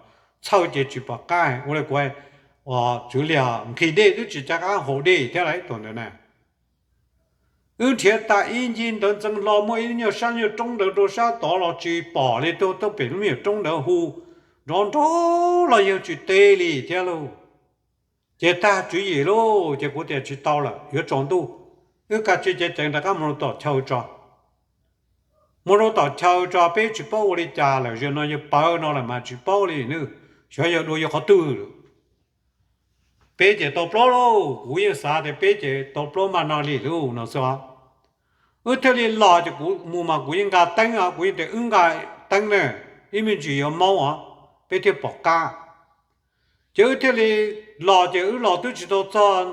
txhawj ces tsis pom qab ua li kuv, Tswv Liag nqhis dej twb tsis cov qab haus dej thiab lauj thaum ntawd na. Wb nrhiav tas ib ncig ntawd ntxeev hlo muaj ib lub nyuag sab nyuag roob ntawd rau sab tod los tsis pom li, tuaj tuaj pem lub me nyuam roob ntawd hu nrov nrov los yawg tsis teb li thiab lauj. Ces tag tswv yim lauj, ces kuv tias tsis tau lawm yuav tsaus ntuj, wb kav tsij cev ceev rov qab mus rau tom chaw tso. Mus rau tom chaw tso peb tsis paub ua li cas lawm, zaum no yawg pawv no lawm mas tsis paub li na, xyov yawg dua yawg qhov twg lawm. Peb ces tau plaub lauj, kuv yeej xav tias peb ces tau plaub maj no li lauj no xwb os. Wb thiaj li los ces kuv mus mas kuv yeej nqa teeb os, kuv yeej tias wb nqa teeb na, ib me ntsis yuav maub os, peb thiaj pom qab. Ces wb thiaj li los ces wb los twb tsis tau txog,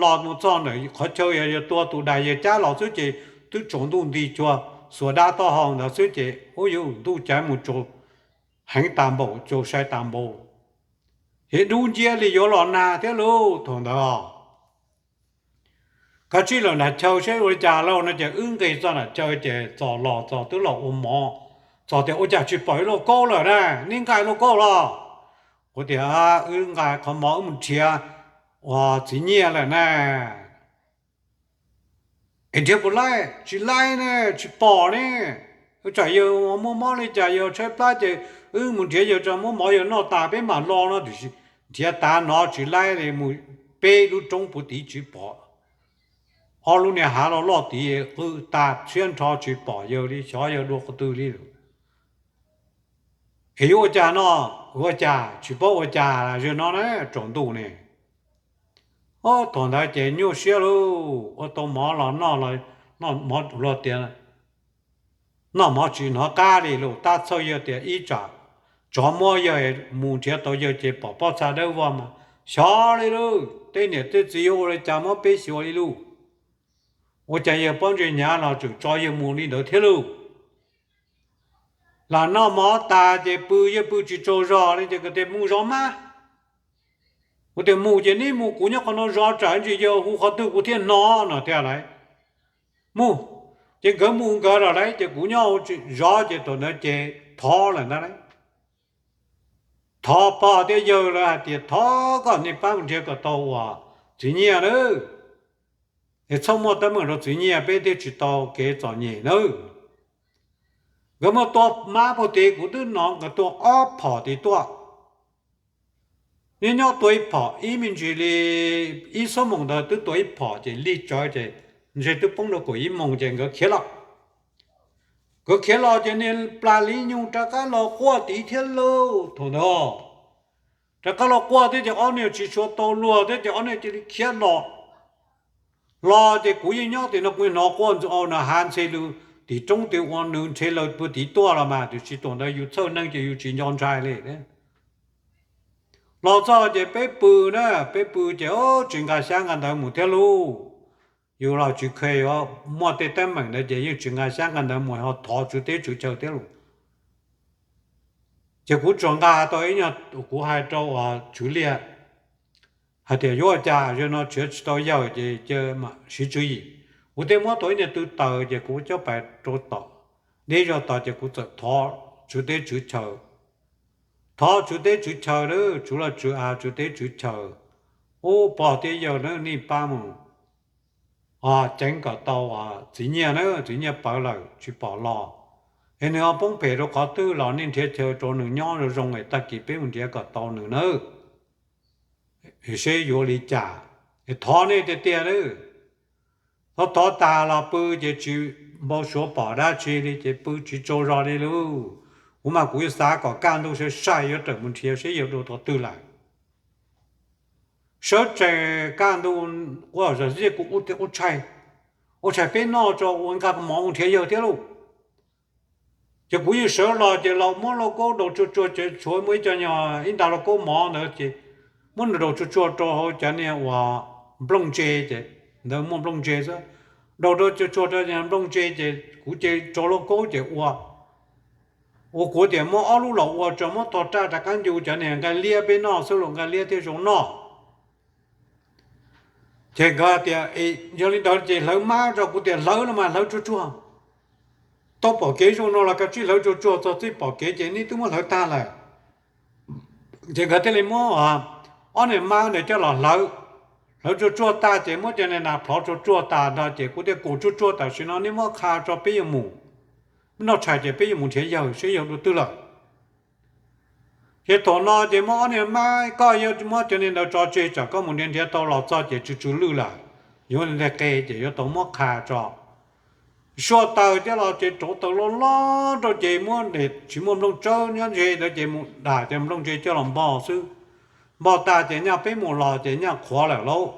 los mus txog ntawm qhov chaw yog yawg tua tus dais yawg cab los xwb ces twb tsaus ntuj nti cuag xuas dab taub hau ntawd xwb ces ub yuav ntuj cas mus tsaus heev tas npaum, tsaus sai tas npaum. Ces dub nciab li yuav los nag thiab lauj thaum ntawd os. Kav tsij los nram chaw seb ua li cas lauj no ces wb nqis txog nram chaw ces txog los txog twb los ua mov, txog tias ua cas tsis pom ib lauj kaub lawm na, neb nqa ib lauj kaub los? Kuv tias wb nqa qhov mov wb mus nrhiav uas txiv nyiaj lawm na. Es nrhiav puas laib? Tsis laib ne, tsis pom ne. Tsam yawg muaj mob li cas yawg tshaib plab ces wb mus nrhiav yawg tso muab mov yawg noj tas peb mam los no, tiam sis nrhiav tav no tsis laib li, mus peb lub roob puv tid tsis pom. Ob lub niag hav loj loj tid qw tag siab nrho tsis pom yawg li, xyov yawg dua qhov twg li. Es yuav ua cas no, ua cas tsis paub ua cas zaum no na, tsaus ntuj ne. Ob thaum ntawd ces nyuaj siab lauj, ua tau mov los noj, noj mov luag tias noj mov tsis hnov qab li lauj, tab txhawj yawg tias ib tsam tsov muab yawg mus nrhiav tau yawg ces pom pob txha dawb vog mas xyov li lauj, tej niam tej txiv yuav ua li cas muab peb xyuas li lauj. Ua cas yawg pob ntseg hnyav los tseem tso yawg mus li ntawd thiab lauj. Lam noj mov tas ces pw, yawg pw tsis tsaug zog li ces kuv tias mus zov mab. Kuv tias mus ces neb mus, kuv nyob qhov no zov tsam ntsis yawg hu qhov twg kuv thiaj hnov no thiab lauj. Mus, ces nkawd mus nkawd lawm lauj, ces kuv nyob zov ces thaum ntawd ces thov lawm ntag lauj. Thov pog thiab yawg lawv hais tias thov kom nej pab mus nrhiav kom tau uas txiv nyiaj nawb, es txhob muaj teeb meem rau txiv nyiaj peb thiaj tsis tau kev txom nyem nawb. Nkawd muab tua mab puag tid kuv twb hnov nkawd tua ob phom tid tuaj. Nyob nyob tua ib phom ib me ntsis li ib xuab moos ntawd twb tua ib phom ces lig tsawv ces ntshe twb poob rau kaum ib moos ces nkawd khiav los. Nkawd khiav los ces niag plas li nyug rov qab los quaj tid thiab lauj thaum ntawd. Rov qab los quaj thiab ces ob niag tsis tshua tau luag thiab ces ob niag cia li khiav los. Los ces kuv yeej nyob tim no kuv hnov quaj ntxoov na, hav ntxhe lug tim roob tim ua nws nrhe lawv puag tid tuaj los mas, tiam sis thaum ntawd yus txhawj neeg ces yus tsis nco ntshai li. Los txog ces peb pw na, peb pw ces tsis nqa xyab nqa ntawv mus thiab lauj. Yus los tsis kheev yuav muaj tej teeb meem ntawd ces yeej tsis nqa xyab nqa ntawv mus, ho thov tswv teb tswv chaw thiab lauj. Ces kuv tsuas nqa tau ib nyuag, kuv hais rau uas Tswv Liag hais tias yuav ua cas zaum no tsis tau yawg ces cia siv tswv yim. Kuv thiaj muab tau ib nyuag tw taws ces kuv coj pais rau tom deb zog tod ces kuv txawm thov tswv teb tswv chaw. Thov tswv teb tswv chaw lauj, tswv los tswv av tswv teb tswv chaw. Ub pog thiab yawg na, nej pab mus ceev kom tau txiv nyiaj na, txiv nyiaj pawv lawm tsis pom los. Es nws ho poob phem rau qhov twg los nej nrhiav chaw rau nws nyob zoo zoo es tag kis peb mus nrhiav kom tau nws nawb. Seb yuav li cas, es thov nej tiag tiag lauj. Thov thov tas los pw ces tsis npau suav pom dab tsi li ces pw tsis tsaug zog li lauj. Kuv mas kuv yuav xav kom kaj ntug sai sai yuav tawm mus nrhiav seb yawg dua qhov twg lawm. Sawv tsees kaj ntug quaj zom ziaj kuv ua tshais, ua tshais peb noj tso ua nqa mov mus nrhiav yawg thiab lauj. Ces kuv yeej sawv los ces los muab lauj kaub daus tsuag tsuag ces tshuav muaj ib co nyuag ib nta lauj kaub mov ntawd ces muab nws daus tsuag tsuag rau hauv cov niag uas nplooj ntse ces ntawd muaj nplooj ntse xwb, daus rau tsuag tsuag rau nplooj ntse ces kuv ces rau lauj kaub ces ua, ua kuv tias muab ob lub los ua tso muab tog raj rov qab ncu cov niag nqaij liab peb noj xwb los nqaij liab thiaj zoo noj. Ces nkawd tias yog li ntawd ces hlawv mab tso, kuv tias hlawv los mas hlawv tsuag tsuag, tau pom kev zoo no los kav tsij hlawv tsuag tsuag, txog txij pom kev ces nej twb muab hlawv tag lawm. Ces nkawd thiaj li muab ob niag mab ntawd coj los hlawv, hlawv tsuag tsuag tag ces muab cov niag nas plhov tsuag tsuag tas nrho ces kuv thiaj kum tsuag tsuag tam sim no nej muab qha tso peb yuav mus, peb noj tshais ces peb yuav mus nrhiav yawg seb yawg dua twg lawm. Ces thaum no ces muab ob niag mab, koj yuav muab cov niag ntawd tso tseg tsam koj mus nrhiav nrhiav tau los txog ces tsw tsw lwj lawm, yuav nteg qe ces yuav tau muab qha tso. Suav taws thiab los ces rauv taws loj loj rau ces muab, tsis muaj nplooj tsawb nyob ze ntawd ces mus dam cov nplooj ntse coj los npog xwb. Npog tag ces nyaj peb mus los ces nyaj qhuav lawm lauj.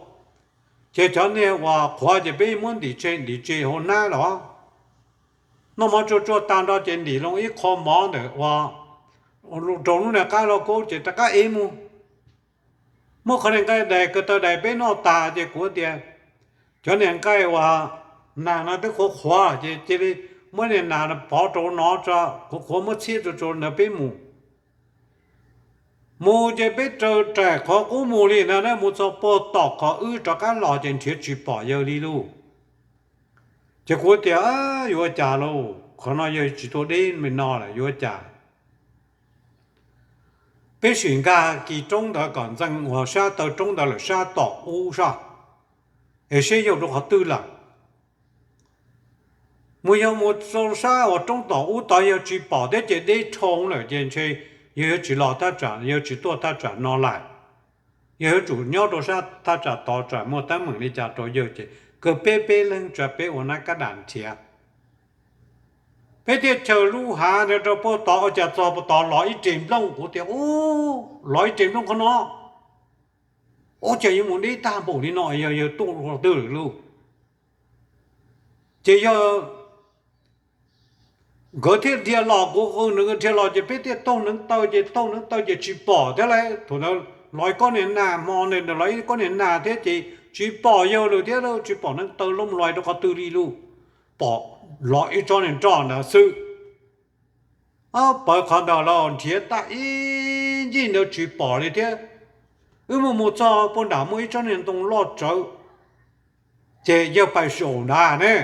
Ces cov niag uas qhuav ces peb muab ntim tseg ntim tseg hauv hnab los. Noj mov tsuag tsuag tag nrho ces ntim loo ib qho mov ntawm ua rau lub niag qab lauj kaub ces rov qab ev mus. Muab qhov niag nqaij dais ko taw dais peb noj tas ces kuv tias cov niag nqaij uas nas no twb qhuav qhuav ces cia li muab niag nas pov rau no tso, qhuav qhuav muab txhiab tsuag tsuag ntawd peb mus. Mus ces peb raws raim qhov qub mus li no na, mus txog puag tom qhov wb rov qab los ces nrhiav tsis pom yawg li lauj. Ces kuv tias yuav ua cas lauj, qhov no yawg tsis tuaj deb me no lawm yuav ua cas. Peb sim nkag kis roob ntawd kom ntxees uas sab taw roob ntawd lawm sab tom ub sab, es seb yawg rau qhov twg lawm. Mus yog mus rau sab uas roob tom ub tod yog tsis pom thiab ces deb dhau lawm ces ntshe yawg yuav tsis los thaj tsam, yawg tsis tuaj thaj tsam no lawm. Yawg yuav tsum nyob rau sab thaj tsam tod tsam muaj teeb meem li cas rau yawg ces kawg peb peb leeg tsa peb ua nab kab dam nrhiav. Peb thiaj chaws lub hav ntawd rau puag tod, ua cas txog puag tod los ib re nplooj, kuv tias u, los ib re nplooj qhov no, ua cas yuav mus deb tag npaum li no, yog yawg tuaj qhov twg lawm lauj. Ces yog nkawd thiaj dhia los, kuv qw nws dhia los ces peb thiaj taug neev taw ces taug neev taw ces tsis pom thiab lauj. Thaum ntawd los ib kob niag nag, hmo ntawd los ib kob niag nag thiab ces tsis pom yawg lawm thiab lauj, tsis pom neev taw los mus los rau qhov twg li lauj. Pom los ib tsob niag nroj ntawd xwb. Pawv qhov ntawd los nrhiav tag ib ncig ntawd tsis pom li thiab. Wb mus mus txog puag nram muaj ib tsob niag ntoo loj tsawv, ces yawg pais zaum nrad ne.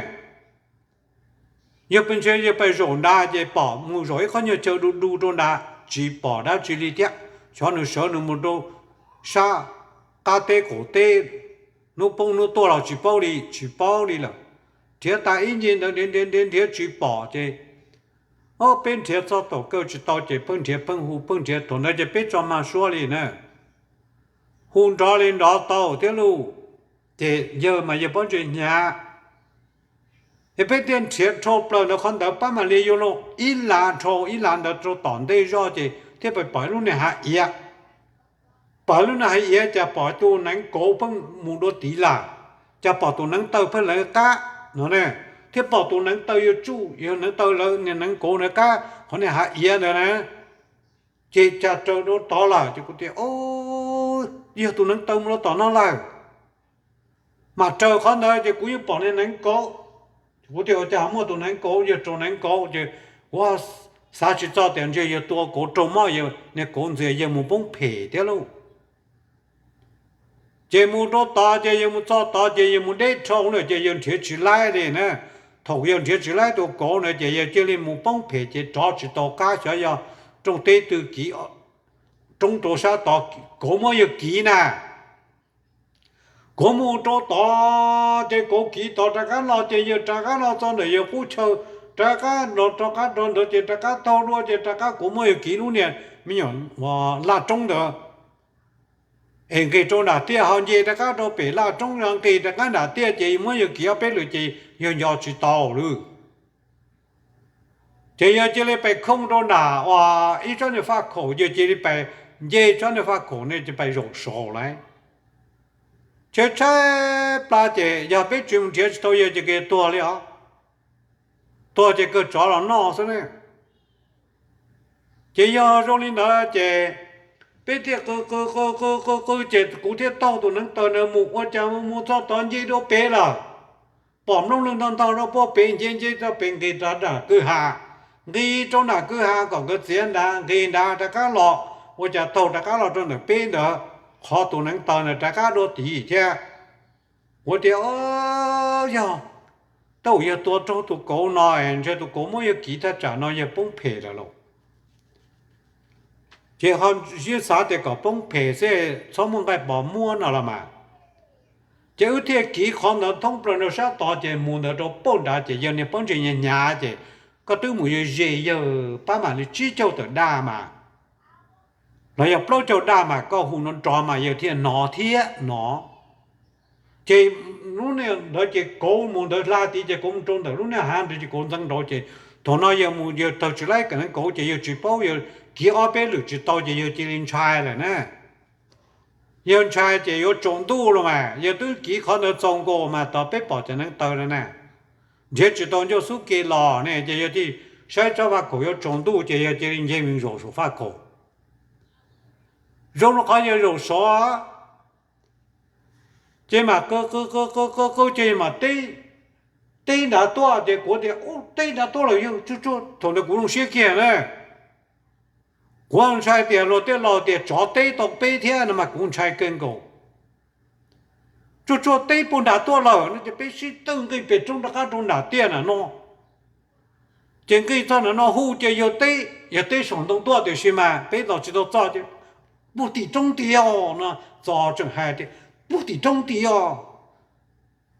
Yawg pais ntshe yawg pais zaum nrad ces pom mus zaum ib qhov nyuag chaw du du rau nrad, tsis pom dab tsi li thiab. Xyov nws sawv nws mus rau sab qab teb qaum teb, hnub poob hnub tuaj los tsis paub li, tsis paub li lawm. Nrhiav tas ib ncig ntawd nrhiav nrhiav nrhiav tsis pom ces, o, peb nrhiav txog thaum kawg tsis tau ces pheej nrhiav pheej hu pheej nrhiav, thaum ntawd ces peb tso mag suab li na. Hu nrov li nrov tau thiab lauj. Ces yawg mas yawg pob ntseg hnyav, es peb thiaj nrhiav dhau plaws ntawd qhov ntawd pab mam li yuav luag ib lav dhau ib lav ntawd rau tom ntej zog ces thiaj pom ib lub niag hav iav. Pom lub niag hav iav cas pom tus neev kauv pheej mus dua tid lawm, cas pom tus neev taw pheej lawv qab no ne, thiab pom tus neev taw yuav tsuj yog neev taw lawv niag neev kauv ntawd qab qhov niag hav iav ntawd na. Ces cas raws dua tod lawm ces kuv tias, yog tus neev taw mus rau tom no lawm. Mas raws qhov ntawd ces kuv yeej pom niag neev kauv. Kuv tias ua cas muaj tus neev kauv, yog raug neev kauv ces kuv xav tsis txog tias ntshe yawg tua kauv raug mob, niag kauv ntxias yawg mus poob phem thiab lauj. Ces mus rau tod ces yawg mus txog tod ces yawg mus deb dhau lawm ces yawg nrhiav tsis laib li na. Thaum yawg nrhiav tsis laib tus kauv na ces yawg cia li mus poob phem ces rov tsis tau qab, xyov yog rooj teb twg kiv, roob rau sab tod kauv muab yawg kiv na. Kauv mus rau tod ces kauv kiv tod rov qab los ces yawg rov qab los txog ntawm yawg qub chaw, rov qab los rov qab rau ntawd ces rov qab taug dua ces rov qab kauv muab yawg kiv lub niag me nyuam laj roob ntawd. Es nqis rau nram tiaj ho nce rov qab rau pem laj roob, nqis rov qab nram tiaj ces muab yawg kiv ob peb lwm ces yawg nco tsis tau lawm. Ces yawg cia li pais khooj rau nram uas ib tsob niag faj khaum, yawg cia li pais nce tsob niag faj khaum ne ces pais zaum saud lawm. Ces tshaib plab ces yog peb tsis mus nrhiav tsis tau yawg ces kawg tuag li os. Tuag ces kawg tsov los noj xwb ne. Ces yog zoo li ntawd ces peb thiaj qw qw qw qw qw qw ces kuv thiaj taug tus neev taw ntawd mus, ua cas mus txog tod nce dua pem lawm, pom nplooj lwg ntog ntog rau puag pem, nce nce rau pem nqis rau nram kwj ha, nqis rau nram kwj ha kom nkawd txiav nrad, nqis nrad rov qab los, ua cas taug rov qab los rau ntawm peb ntawd, qhov tus neev taw ntawd rov qab dua tim thiab. Kuv tias, yog, tab ua yog tua raug tus kauv no, ntshe tus kauv muab yawg kiv thaj tsam no yawg poob phem lawm lauj. Ces ho yeej xav tias kom poob phem xwb, txhob muaj nqaij pos muab no los mas. Ces wb thiaj kiv qhov ntawd thoob plaws rau sab tod ces mus ntawd rau puag nrad ces yawg niag pob ntseg hnyav hnyav ces koj twb mus ze ze yawg pab mam li tsib caug tawm daj mas, los yog plaub caug daj mas koj hu nrov nrov mas yawg thiaj hnov thiab no. Ces lub niag ntawd ces kauv mus ntawd hla tid ces kauv mus rau ntawm lub niag hav ntawd ces kauv ntxeev nraud ces thaum no yawg mus yawg tawg tsis laib kawm neev kauv ces yawg tsis paub, yawg kiv ob peb lwm tsis tau ces yawg cia li ntshai lawm na. Yawg ntshai ces yuav tsaus ntuj los mas, yawg twb kiv qhov ntawd txaus nkaus mas tos peb pom cov neev taw no na. Nrhiav tsis tau ncauj xub ke los ne ces yawg thiaj saib tsob faj khaum yuav tsaus ntuj ces yawg cia li nce me zaum saum faj khaum. Zoo rau qhov yawg zaum sov ces mam qw qw qw qw qw qw ces mam teb, teb nrad tuaj ces kuv tias, ub, teb nrad tuaj lawm yawg, tsuag tsuag. Thaum ntawd kuv zoo siab kiag na. Kuv ntshai tias luag tej laus tias tsov teb tau peb thiab no mas kuv ntshai kawg nkaus. Tsuag tsuag teb puag nrad tuaj lawm no ces peb sib twj nqis pem roob rov qab rau nram tiaj na no. Ces nqis txog nram no hu ces yawg teb, yawg teb saum ntoo tuaj tiam sis mas peb los tsis tau txog ces puag tim roob tiag no, txog tseem hais tias puag tim roob tiag.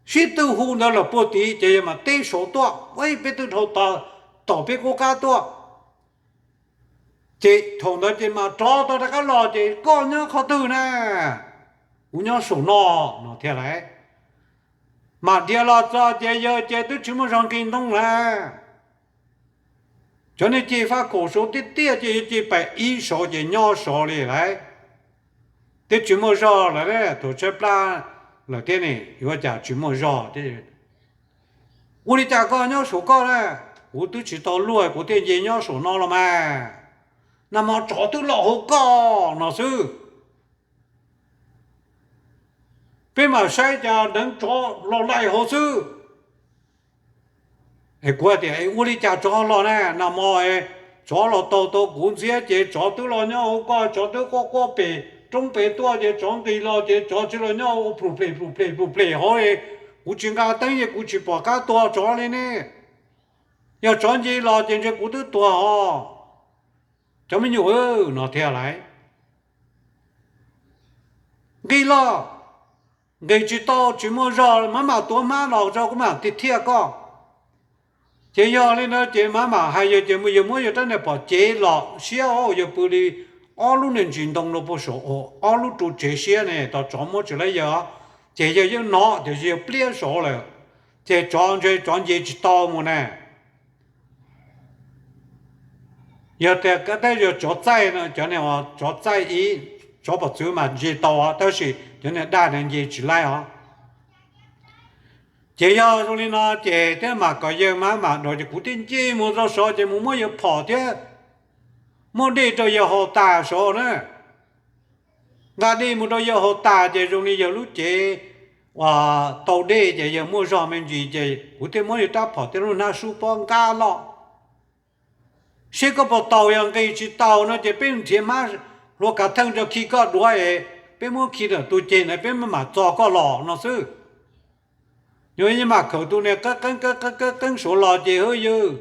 Sib twj hu ntawd lawm puag tid ces yawg mam teb saud tuaj, peb twb dhau tod, thaum peb qub qab tuaj. Ces thaum ntawd ces mam rov tau rov qab los ces koj nyob qhov twg na? Kuv nyob saum no no thiab lauj. Mam dhia los txog ces yawg ces twb tsis muaj zog nqis ntoo lawm. Cov niag ci faj khaum saud tiaj tiaj ces yawg ci pem ib saud ces nyob saud li lauj. Twb tsis muaj zog lawm, thaum tshaib plab lawm thiab ne, yuav cas tsis muaj zog thiab. Ua li cas koj nyob saum koj na? Kuv twb tsis tau luaj kuv thiaj nce nyob saum no los mas. Nag hmo tsov twb los hauv koj no xwb. Peb mam saib cas deev tsov los laim hauv xwb. Es kuv tias, ua li cas tsov los na? Nag hmo tsov los taug tau kuv ntxhiab ces tsov twb los nyob hauv koj, tsov twb quaj quaj pem roob pem tuaj ces tsov nqis los ces tsov tsis los nyob ua plum plem plum plem plum plem hauv. Kuv tsis nqa teeb ces kuv tsis pom qab tua tsov li ne. Yog tsov nce los ces ntshe kuv twb tuag os. Cov me nyuam no thiab lauj. Nqis los, nqis tsis tau, tsis muaj zog, maj mam tuav hmab los tso kuv mam thiaj thiaj koj. Ces yog li ntawd ces maj mam hais yawg ces yawg muab yawg rab niag phom cev los siab, yawg pw li ob lub niag ntsis ntoo rau puag saum ob lub ru tsev siab ne, tos tsov muab tsis laib yawg. Ces yawg yeej hnov tiam sis yawg pliab saud lawm, ces tsov ntshe tsov nce tsis tau mus na. Yog tias tej yog tsov txaij no, cov niag tsov txaij ib, tsov pom txwv mas nce tau os, tab sis cov niag daj no nce tsis laib os. Ces yog zoo li no ces thiaj mam kom yawg maj mam dov ces kuv thiaj nce mus rau saud ces mus muab yawg phom thiab muab dej rau yawg haus tas saud na. Nqa dej mus rau yawg haus tas ces zoo li yawg lub cev uas tau dej ces yawg muaj zog me ntsis ces kuv thiaj muab yawg rab phom thiab lub hnab sub pob nqa los. Seb koj puas tau, yog nqis tsis tau no ces peb nrhiav hmab hlua kav theej rau khi koj duav es peb muab khi ntawm tus ceg ntawd peb maj mam txog koj los no xwb. Yog yeej mam khawm tus niag qeeb qeeb qeeb qeeb saud los ces hwb yawg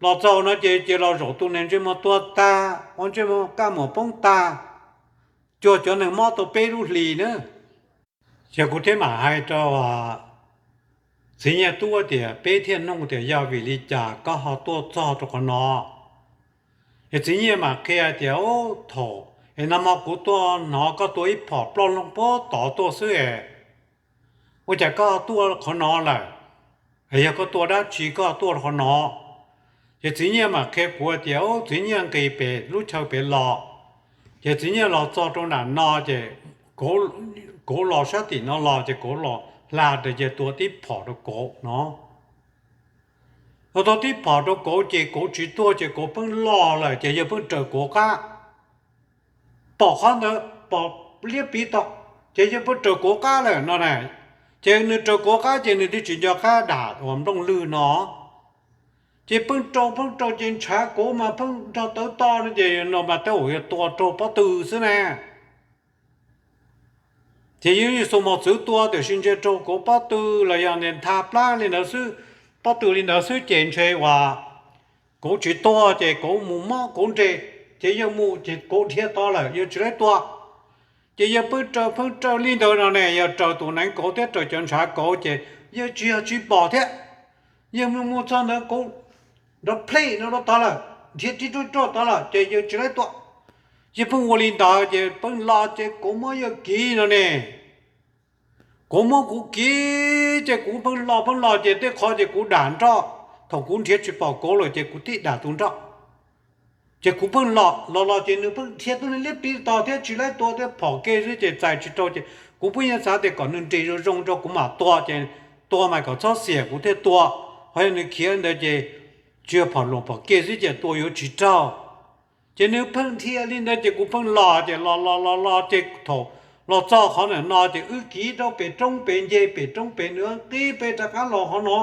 los txog no ces ces los zaum tus niag ntsej muag tuag tag, ua ntsej muag kaj muag poob tag, cuag cov neeg mob tau peb lub hlis na. Ces kuv thiaj mam hais rau txiv Nyiaj Tub tias peb thiaj nug tias yog vim li cas koj ho tuaj txog rau qhov no. Es txiv Nyiaj mam qhia tias, ub, thaum es nag hmo kuv tuaj hnov koj tua ib phom ploj loog puag tod tuaj xwb es, ua cas koj tuaj qhov no lawm? Es yog koj tuaj dab tsi koj tuaj qhov no? Ces txiv Nyiaj mam qhia kuv tias, ub, txiv Nyiaj nqis pem lub chaw pem los, ces txiv Nyiaj los txog rau nram no ces kauv los sab tim no los ces kauv los hla rau ces tua tib phom rau kauv no. Thaum tib phom rau kauv ces kauv tsis tuag ces kauv pheej loj lawm ces yawg pheej raws kauv qab. Pom qhov ntawd pom liab pliv tau, ces yawg pheej raws kauv qab lawm no na. Ces nws raws kauv qab ces nws thiaj tsis nco qab dam uas nplooj lwg no. Ces pheej rau pheej rau ces ntshav kauv mas pheej nrog tawv to no ces no mas tej zaum yuav tua raug pob tw xwb na. Ces yawg yeej xus mos txwv tua tiam sis ntshe raug kauv pob tw los yog ntha plab li ntawd xwb, pob tw li ntawd xwb ces ntshe uas kauv tsis tuag ces kauv mus mob kauv nres, ces yawg mus ces kauv dhia to lawm yawg tsis laib tua. Ces yawg pheej raws pheej raws li ntawd no ne, yawg raws tus neev kauv thiab raws cov ntshav kauv ces yawg tsis yog tsis pom thiab. Yawg mus mus txog ntawd kauv nrov plhej no rau tod lawm, dhia tib rub roj tod lawm ces yawg tsis laib tua. Yawg pheej ua li ntawd ces pheej los ces kauv muab yawg kiv no ne. Kauv muab kuv kiv ces kuv pheej los pheej los ces tej qhov ces kuv dam nroj, thaum kuv nrhiav tsis pom kauv lawm ces kuv thiaj dam tus nroj. Ces kuv pheej los los los ces nws pheej dhia tuaj liab pliv tod thiab tsis laib tua thiab phom ke xwb ces txais tsis tau ces kuv pheej yuav xav tias kom nws nres zoo zoo rau kuv mam tua ces tua mas kom txhob xiam kuv thiaj tua. Ho yog nws khiav ntawd ces tsis yog phom luam phom ke xwb ces tua yuav tsis raug. Ces nws pheej dhia li ntawd ces kuv pheej los ces los los los los ces thaum los txog qhov ntawm no ces wb kiv rau pem roob pem nce pem roob pem nws nqis pem rov qab los qhov no.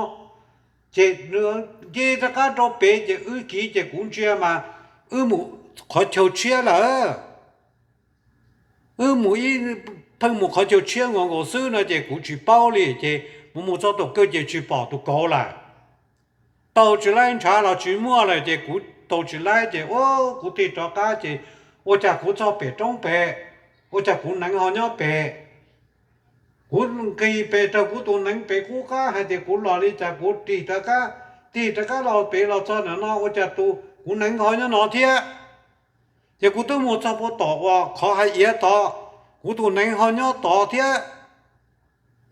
Ces nws nce rov qab rau pem ces wb kiv ces kuv ntsia mas wb mus qhov chaw tshiab lawm. Wb mus ib, pheej mus qhov chaw tshiab nkaus nkaus xwb no ces kuv tsis paub li ces mus mus txog tom kawg ces tsis pom tus kauv lawm. Taug tsis laib ntshav los tsis muaj lawm ces kuv taug tsis laib ces kuv tig rov qab ces ua cas kuv txog pem roob pem, ua cas kuv neev ho nyob pem. Kuv nqis pem raws kuv tus neev pem qub qab hais tias kuv los li cas kuv tig rov qab, tig rov qab los pem los txog ntawm no ua cas tus kuv neev ho nyob no thiab. Ces kuv twb mus txog puag tom uas qhov hais iav tod, kuv tus neev ho nyob tod thiab,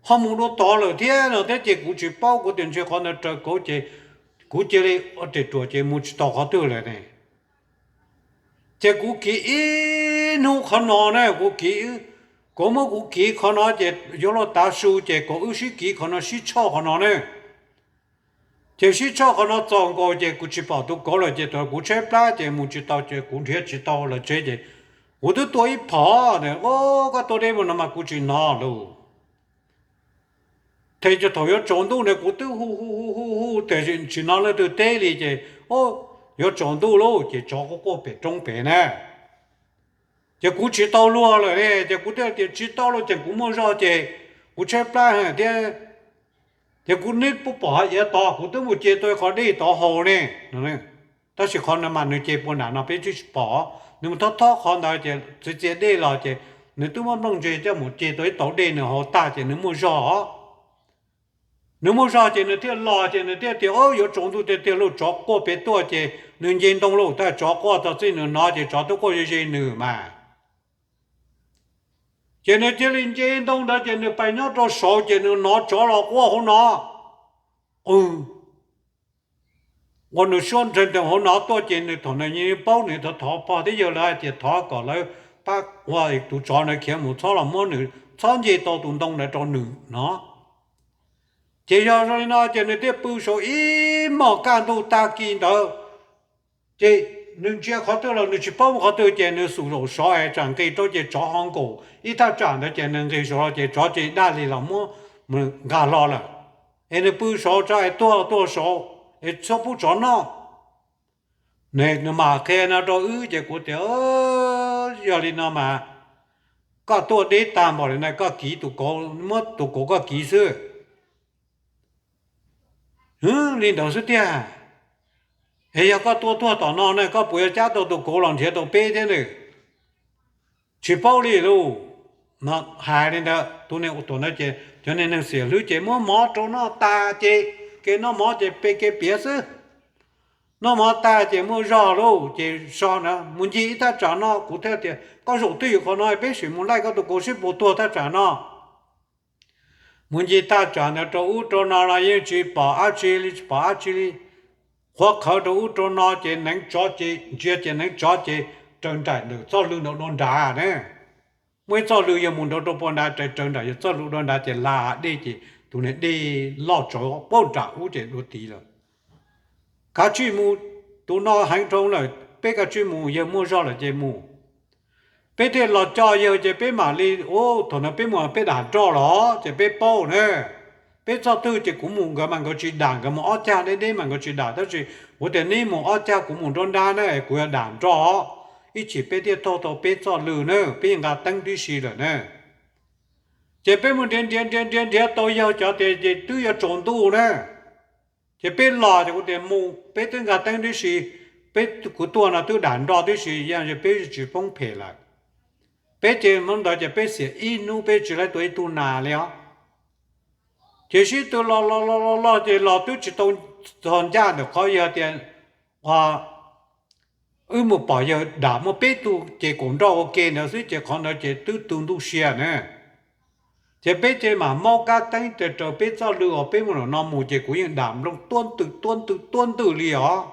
ho mus dua tod lawm thiab no thiab ces kuv tsis paub, kuv tias ntshe qhov ntawd raws kauv ces kuv cia li ua ris ruam ces mus tsis tau qhov twg lawm ne. Ces kuv kiv ib hnub qhov no na, kuv kiv, kauv muab kuv kiv qhov no ces yuav luag tav su ces kauv wb sib kiv qhov no sib tshoj qhov no na. Ces sib tshoj qhov no txaus nkaus ces kuv tsis pom tus kauv lawm ces thaum kuv tshaib plab ces mus tsis tau ces kuv nrhiav tsis tau lawm tsev ces kuv twb tua ib phom tias, Koj tua deb mus no mas kuv tsis hnov lauj. Tes thaum yuav tsaus ntuj na kuv twb hu hu hu hu hu tiam sis tsis hnov leej twg teb li ces yuav tsaus ntuj lauj ces tsov quaj quaj pem roob pem na. Ces kuv tsis tau luag lawm ne ces kuv thiaj tias tsis tau lauj ces kuv muaj zog ces kuv tshaib plab thiab. Ces kuv neb pub pom hais iav tod kuv twb mus ce tau qhov dej tod haus ne. Tab sis qhov no mas nws ce puag nram no peb twb tsis pom, nws mus thob thob qhov ntawd ces txiav txiav dej los ces nws twb muab nplooj ntse coj mus ce tau ib tauv dej nws haus tag ces nws muaj zog. Nws muaj zog ces nws thiaj los ces nws thiaj tias, Yuav tsaus ntuj tiag tiag lauj, tsov quaj pem tuaj ces nws nce ntoo lauj. Tab tsov quaj txog txij nws hnov ces tsov twb quaj ze ze nws mas. Ces nws cia li nce ntoo ntawd ces nws pais nyob rau saud ces nws hnov tsov los quaj hauv no. Qw, ua nws suab nreg ntees hauv no tuaj ces nws thaum nws yeej paub nws thov thov pog thiab yawg lawv hais tias thov kom lawv pab ua tus tsov ntawd khiav mus txhob los muab nws, txhob nce tau tus ntoo ntawd rau nws no. Ces yog zoo li no ces nws thiaj pw saud ib hmos kaj ntug tag kis ntawd. Ces nws ntsia qhov twg los nws tsis paub mus qhov twg ces nws xum zaum sov es tsam nqis rau ces tsov ho nkaum ib thaj tsam ntawd ces nws nqis saud los ces tsov ces daj li los muab nqa hlo lawm. Es nws pw saud tso es tuag tuag saud es txhob pub tsov noj. Nws mam qhia no rau wb ces kuv tias, Yog li no mas koj tuaj deb tag npaum li no koj kiv tus kauv, muab tus kauv koj kiv xwb. Li ntawd xwb tiag. Es yog koj tuaj tuag tom no ne koj puas yuav cab tau tus kauv los nrhiav tau peb thiab ne? Tsis paub li lauj. Hais li ntawd tus niag ua tuam ntawd ces cov niag neeg xiam hlwb ces muab mov rau noj tas ces kev noj mov ces pe kev piav xwb. Noj mov tas ces muaj zog lauj ces so na mus ncig ib thaj tsam no kuv thiaj tias koj zaum twj ywm qhov no peb sim mus laij koj tus kauv seb puas tuag thaj tsam no. Mus ncig thaj tsam ntawd rau ub rau no los yeej tsis pom dab tsi li, tsis pom dab tsi li. Qhuav qhawv rau ub rau no ces neev tsov ces ntsia ces neev tsov ces raws nraim ntawm txoj lw ntawd dua nrad ne. Muaj ib txoj lw yog mus nraud rau puag nrad, raws nraim yog txoj lw dua nrad ces la dej ces tus niag dej loj tsawv puag nram ub ces dua tid lawm. kav tsij mus, tus no heev dhau lawm, peb kav tsij mus, yawg muaj zog lawm ces mus. Peb thiaj los coj yawg ces peb mam li, u, thaum no peb mus peb dam nroj los ces peb paub na. Peb txoj twg ces kuv mus nkawd mas nkawd tsis dam, nkawd mus ob cag deb deb mas nkawd tsis dam, tab sis kuv tias neb mus ob cag kuv mus nruab nrab na, kuv yog dam nroj. Ib chim peb thiaj thauj tau peb txoj lw na, peb yeej nqa teeb tib si lawm na. Ces peb mus nrhiav nrhiav nrhiav nrhiav nrhiav tau yawg cov tias ces twb yuav tsaus ntuj na. Ces peb los ces kuv tias mus, peb twb nqa teeb tib si, peb, kuv tuaj no twb dam nroj tib si, yog peb tsis poob phem lawm. Peb ces hmo ntawd ces peb xiam ib hnub peb tsis laib tua ib tug nas li os. Ces sib tw los los los los los ces los twb tsis tau txog ncaj ntawm qhov yog tias, wb mus pom yawg dam muaj peb tug ces kaum nroj ua ke ntawd xwb ces qhov ntawd ces twb tu ntuj sia na. Ces peb ces mam maub kab teeb raws peb txoj lw uas peb mus no mus ces kuv yeej dam nplooj tuab ntwg tuab ntwg tuab ntwg li os.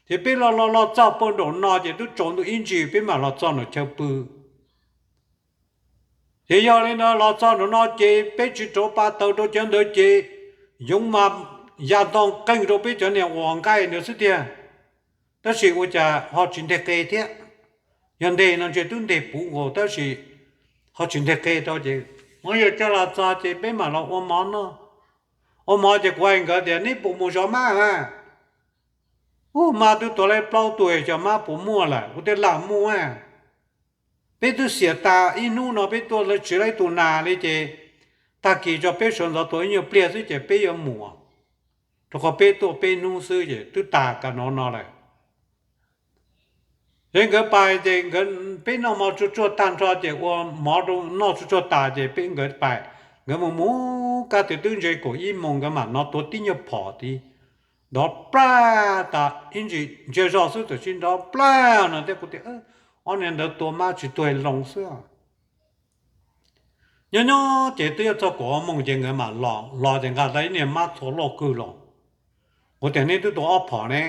Ces peb los los los txog puag nraum no ces twb tsaus ntuj ib ntsis peb mam los txog nram chaw pw. Ces yog li no los txog nraum no ces peb tsis rauv pa taws rau cov ntawd ces yoov mas ya ntog qeeg rau peb cov niag uas nqaij ntawd xwb tiag. Tab sis ua cas ho tsis nteg qe thiab. Yog nteg no ntshe twb nteg puv nkaus tab sis ho tsis nteg qe rau ces, ua yawg coj los txog ces peb mam los ua mov noj. Ua mov ces kuv hais nkawd tias neb puas mus zov mab a? Ub, mab twb tua laib plaub tug, cov mab puas muaj lawm? Kuv tias lam muaj. Peb twb xiam tas ib hnub no peb tuaj tsis laib tus nas li ces tag kis tso peb sawv ntxov tua ib nyuag pliag xwb ces peb yuav mus, rau qhov peb tuaj peb hnub xwb ces twb tas ka no no lawm. Ces nkawd pais ces peb noj mov tsuag tsuag tag nrho ces ua mov rau noj tsuag tsuag tas ces peb nkawd pais, nkawd mus mus kab twb ntse kaum ib moos nkawd mam no tua tib nyuag phom tid, nrov plab tas ib ntsis ntsiag zog xwb tam sim nrov plab no thiab kuv tias ob niag ntawd tua mab tsis tuag loo xwb. Nyob nyob ces twb yuav txog kaum ob moos ces nkawd mam los, los ces nqa tau ib niag mab txhua loj kawg los. Kuv tias neb twb tua ob phom ne,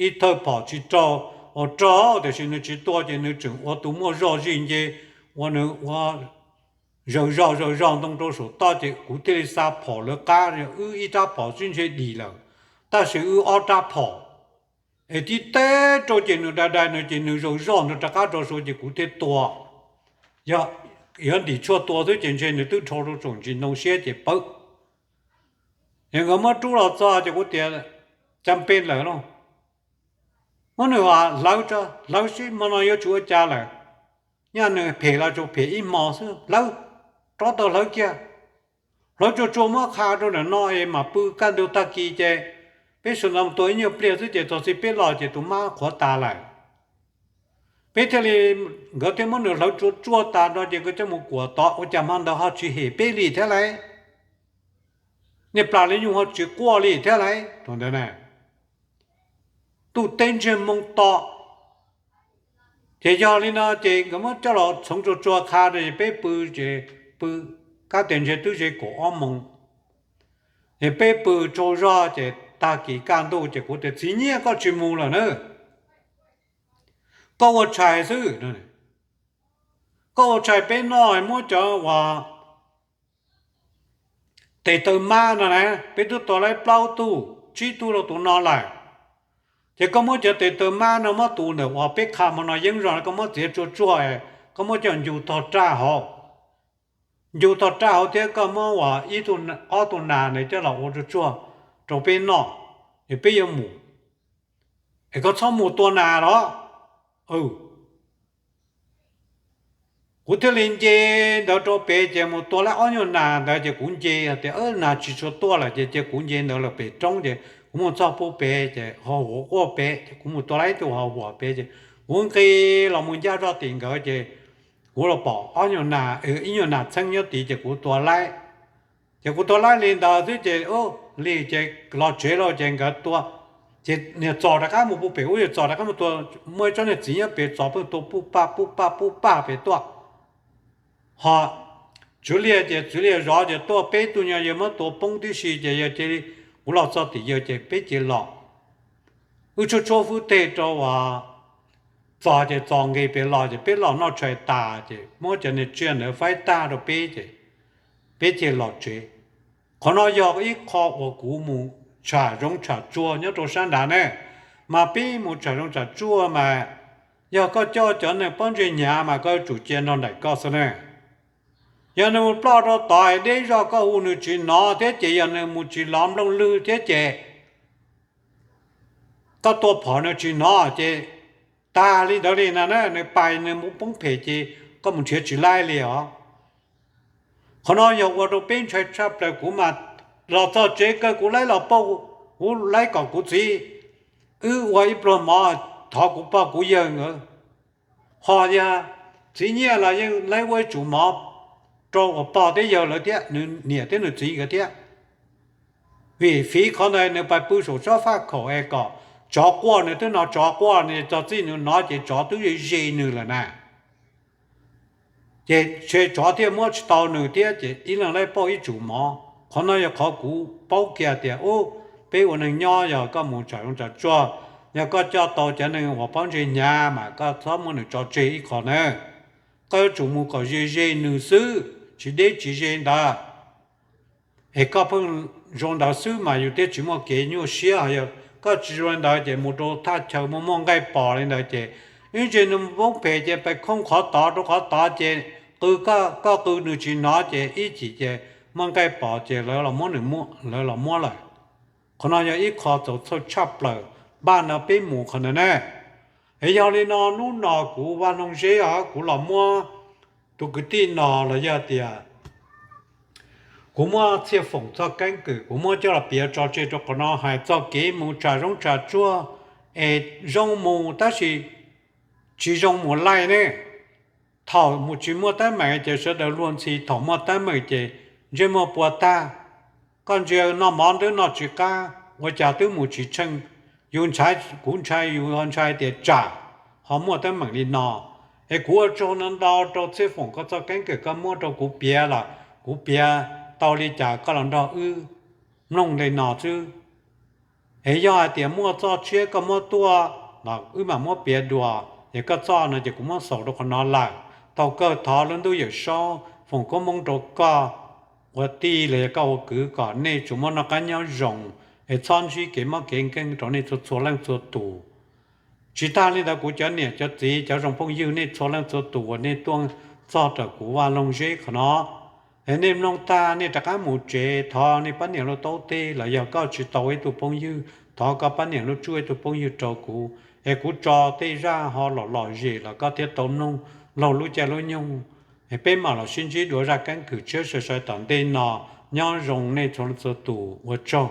ib thawj phom tsis raug, ua raug tiam sis nws tsis tua ces nws tseem ua tus muaj zog zij nce, ua nws ua zaws zog zaws zog ntoo rau saum toj ces kuv thiaj li xa phom lawv qab, wb ib rab phom sib ntshe dim lawm, tab sis wb ob rab phom es tib teb rau ces nws dai dai no ces nws zaws zog nws rov qab rau saud ces kuv thiaj tua. Yog, yog ntim tshuaj tua xwb ces ntshe nws twb dhau rau saum ntsis ntoo siab ces pawv. Ces nkawd muab rub los txog ces kuv tias cas pes lawm lauj, muab nws hlawv, hlawv sib hmo no yuav tsis ua cas lawm, nyaj nws phem los tsuas phem ib hmo xwb, hlawv, rov tau hlawv kiag. Hlawv tsuag tsuag muab qha rau ntawm no es mam pw kaj ntug tag kis ces peb sawv ntxov tua ib nyuag pliag xwb ces txog txiv peb los ces tus mab qhuav tas lawm. Peb thiaj li, nkawd thiaj muab nws hlawv tsuag tsuag tas no ces nkawd coj mus kuam tod ua cas hmo ntawd ho tsis hem peb li thiab lauj, niag plas li nyuj ho tsis quaj li thiab lauj. Thaum ntawd na, ntuj teb ntsiag moo to. Ces yog li no ces nkawd muab coj los txhoov tsuag tsuag qha rau es peb pw, ces pw, kab tias ntshe twb ze kaum ob moos. Ces peb pw tsaug zog ces tag kis kaj ntug ces kuv tias txiv nyiaj koj tsis mus lawm na, koj ua tshais xwb, koj ua tshais peb noj muab cov uas tes taw mab no na, peb twb tua laib plaub tug tsib tug rau tus no lawm. Ces koj muab cov tes taw mab no muab tus ntawm uas peb qha hmo no yeeb zog no koj muab txiav tsuag tsuag, koj muab coj ncu tog raj hauv, ncu tog raj hauv thiab koj muab uas ib tug, ob tug nas ntawd coj los ua tsuag tsuag rau peb noj, es peb yuav mus, es koj txhob mus tua nas los. Kuv thiaj li nce ntawd rau pem ces mus tua laib ob nyuag nas ntawd ces kuv nce tias nas tsis tshua tuaj lawm ces cia kuv nce ntawd lawm pem roob ces kuv mus txog pub pem ces ho huam quaj pem ces kuv mus tua laib ib tug ho huam pem ces kuv nqis los mus ncaj zog tim nkawd ces kuv los pom ob nyuag nas, ib nyuag nas txheeb nyob tid ces kuv tua laib. Ces kuv tua laib li ntawd xwb ces li ces los tsev lawm ces nkawd tua, ces niag Txos rov qab mus pub pem ub, yog Txos rov qab mus tua, muaj ib tsob niag txiv nyob pem Txos pheej tua pub paj pub paj pub paj pem tuaj. Ho Tswv Liaj ces Tswv Liaj zov ces tuaj peb tug nyuag yawg muab tua poob tib si ces yawg cia li, kuv los txog tim yawg ces peb cia li los. Wb tshuab tshuab fwb teg rau uas Txos ces Txos nqis pem los ces peb los noj tshais tas ces muab cov niag tsiaj ntawd faib tag rau peb ces peb cia li los tsev. Qhov no yog ib qho uas kuv mus tsham zoov tsham tsuag nyob rau sab nrad ne, mas peb mus tsham zoov tsham tsuag mas yog koj coj cov neeg pob ntseg hnyav mas koj yuav tsum cia nrog nraim koj xwb ne. Yog nws mus ploj rau tod deb zog koj hu nws tsis hnov thiab ces yog nws mus tsis lov nplooj lwg thiab ces koj tua phom nws tsis hnov ces tag li ntawd li na, nws pais nws mus poob phem ces koj mus nrhiav tsis laib li os. Qhov no yog ua rau peb ntshai tshaj plaws, kuv mas los txog tsev kawg kuv laib los pauj, kuv laib kom kuv txiv wb ua ib pluag mov thov kuv pog kuv yawg nkawd. Ho yog txiv nyiaj los yeej laib ua ib tsum mov rau uas pog thiab yawg lawv thiab nws niam thiab nws txiv nkawd thiab. Vim fiv qhov ntawd nws pais pw saum tsob faj khaum es kom tsov quaj, nws twb hnov tsov quaj, nws txog txij nws hnov ces tsov twb ze ze nws lawm na. Ces ntshe tsov thiaj muab tsis tau nws thiab ces ib leeg laib pauj ib tsum mov. Qhov no yog qhov kuv paub kiag tias ub, peb ua neeg nyob yog koj mus tsham zoov tsham tsuag, yog koj coj tau cov neeg uas pob ntseg hnyav mas koj txhob muab nws tso tseg ib qho na. Koj yuav tsum mus kom ze ze nws xwb, tsis deb tsis ze ntawd. Es koj pheej zoo ntawd xwb mas yus thiaj tsis muaj kev nyuaj siab. Yog koj tsis zoo li ntawd ces mus rau thaj chaw muaj muaj nqaij pom li ntawd ces ib ntsis nws poob phem ces pes khooj qhov tod rau qhov tod ces qw, koj qw nws tsis hnov ces ib chim ces muaj nqaij pom ces lawv los muab nws, lawv los muab lawm. Qhov no yog ib qho txaus txhawj tshaj plaws, npaj no peb mus qhov ntawd ne. Es yog li no hnub no kuv Vaj Loog Zeb os, kuv los muab tus kwv tij no los yog tias kuv muab Txhiaj Foom txoj keeb kwm kuv muab coj los piav tso tseg rau qhov no hais txog kev mus tsham zoov tsham tsuag es zoo mus tab sis tsis zoo mus laij ne. Thaum mus tsis muaj teeb meem ces sawv daws luag ntxhi, thaum muaj teeb meem ces ntsej muag puas tag. Koj ntsia noj mov ntawd noj tsis qab, ua cas twb mus tsis tsheej. Yus ntshai, kuv ntshai, yus ho ntshai tias tsam ho muaj teeb meem li no. Es kuv ua tsaug ntau ntau rau Txhiaj Foom koj txoj keeb kwm koj muab rau kuv piav los kuv piav tau li cas koj los nrog wb mloog li no xwb. Es yog hais tias muaj txoj tshiab koj muab tuaj los wb mam muab piav dua, es koj txoj no ces kuv muab xaus rau qhov no lawm. Thaum kawg thov lub ntuj Yawm Saub foom koob hmoov rau koj ua tij los yog koj ua kwv kom nej tsuas muaj noj qab nyob zoo, es txhob ntsib kev mob kev nkeeg rau nej txhua txhua leej txhua tus. Tsis tag li ntawd kuv cov niam cov txiv cov zoo phooj ywg nej txhua leej txhua tus uas nej tuaj txog raws kuv Vaj Loog Zeb qhov no, es nej mloog tag nej rov qab mus tsev thov nej pab niam lub taub teg los yog koj tsis tau ib tug phooj ywg thov koj pab niam lub tsuj ib tug phooj ywg rau kuv, es kuv tso tej zaj ho lom lom zem los koj thiaj tau mloog laug lub caij lub nyoog. Es peb mam los sib ntsib dua zaj keeb kwm tshiab sai sai tom ntej no. Nyob zoo nej txhua leej txhua tus, ua tsaug.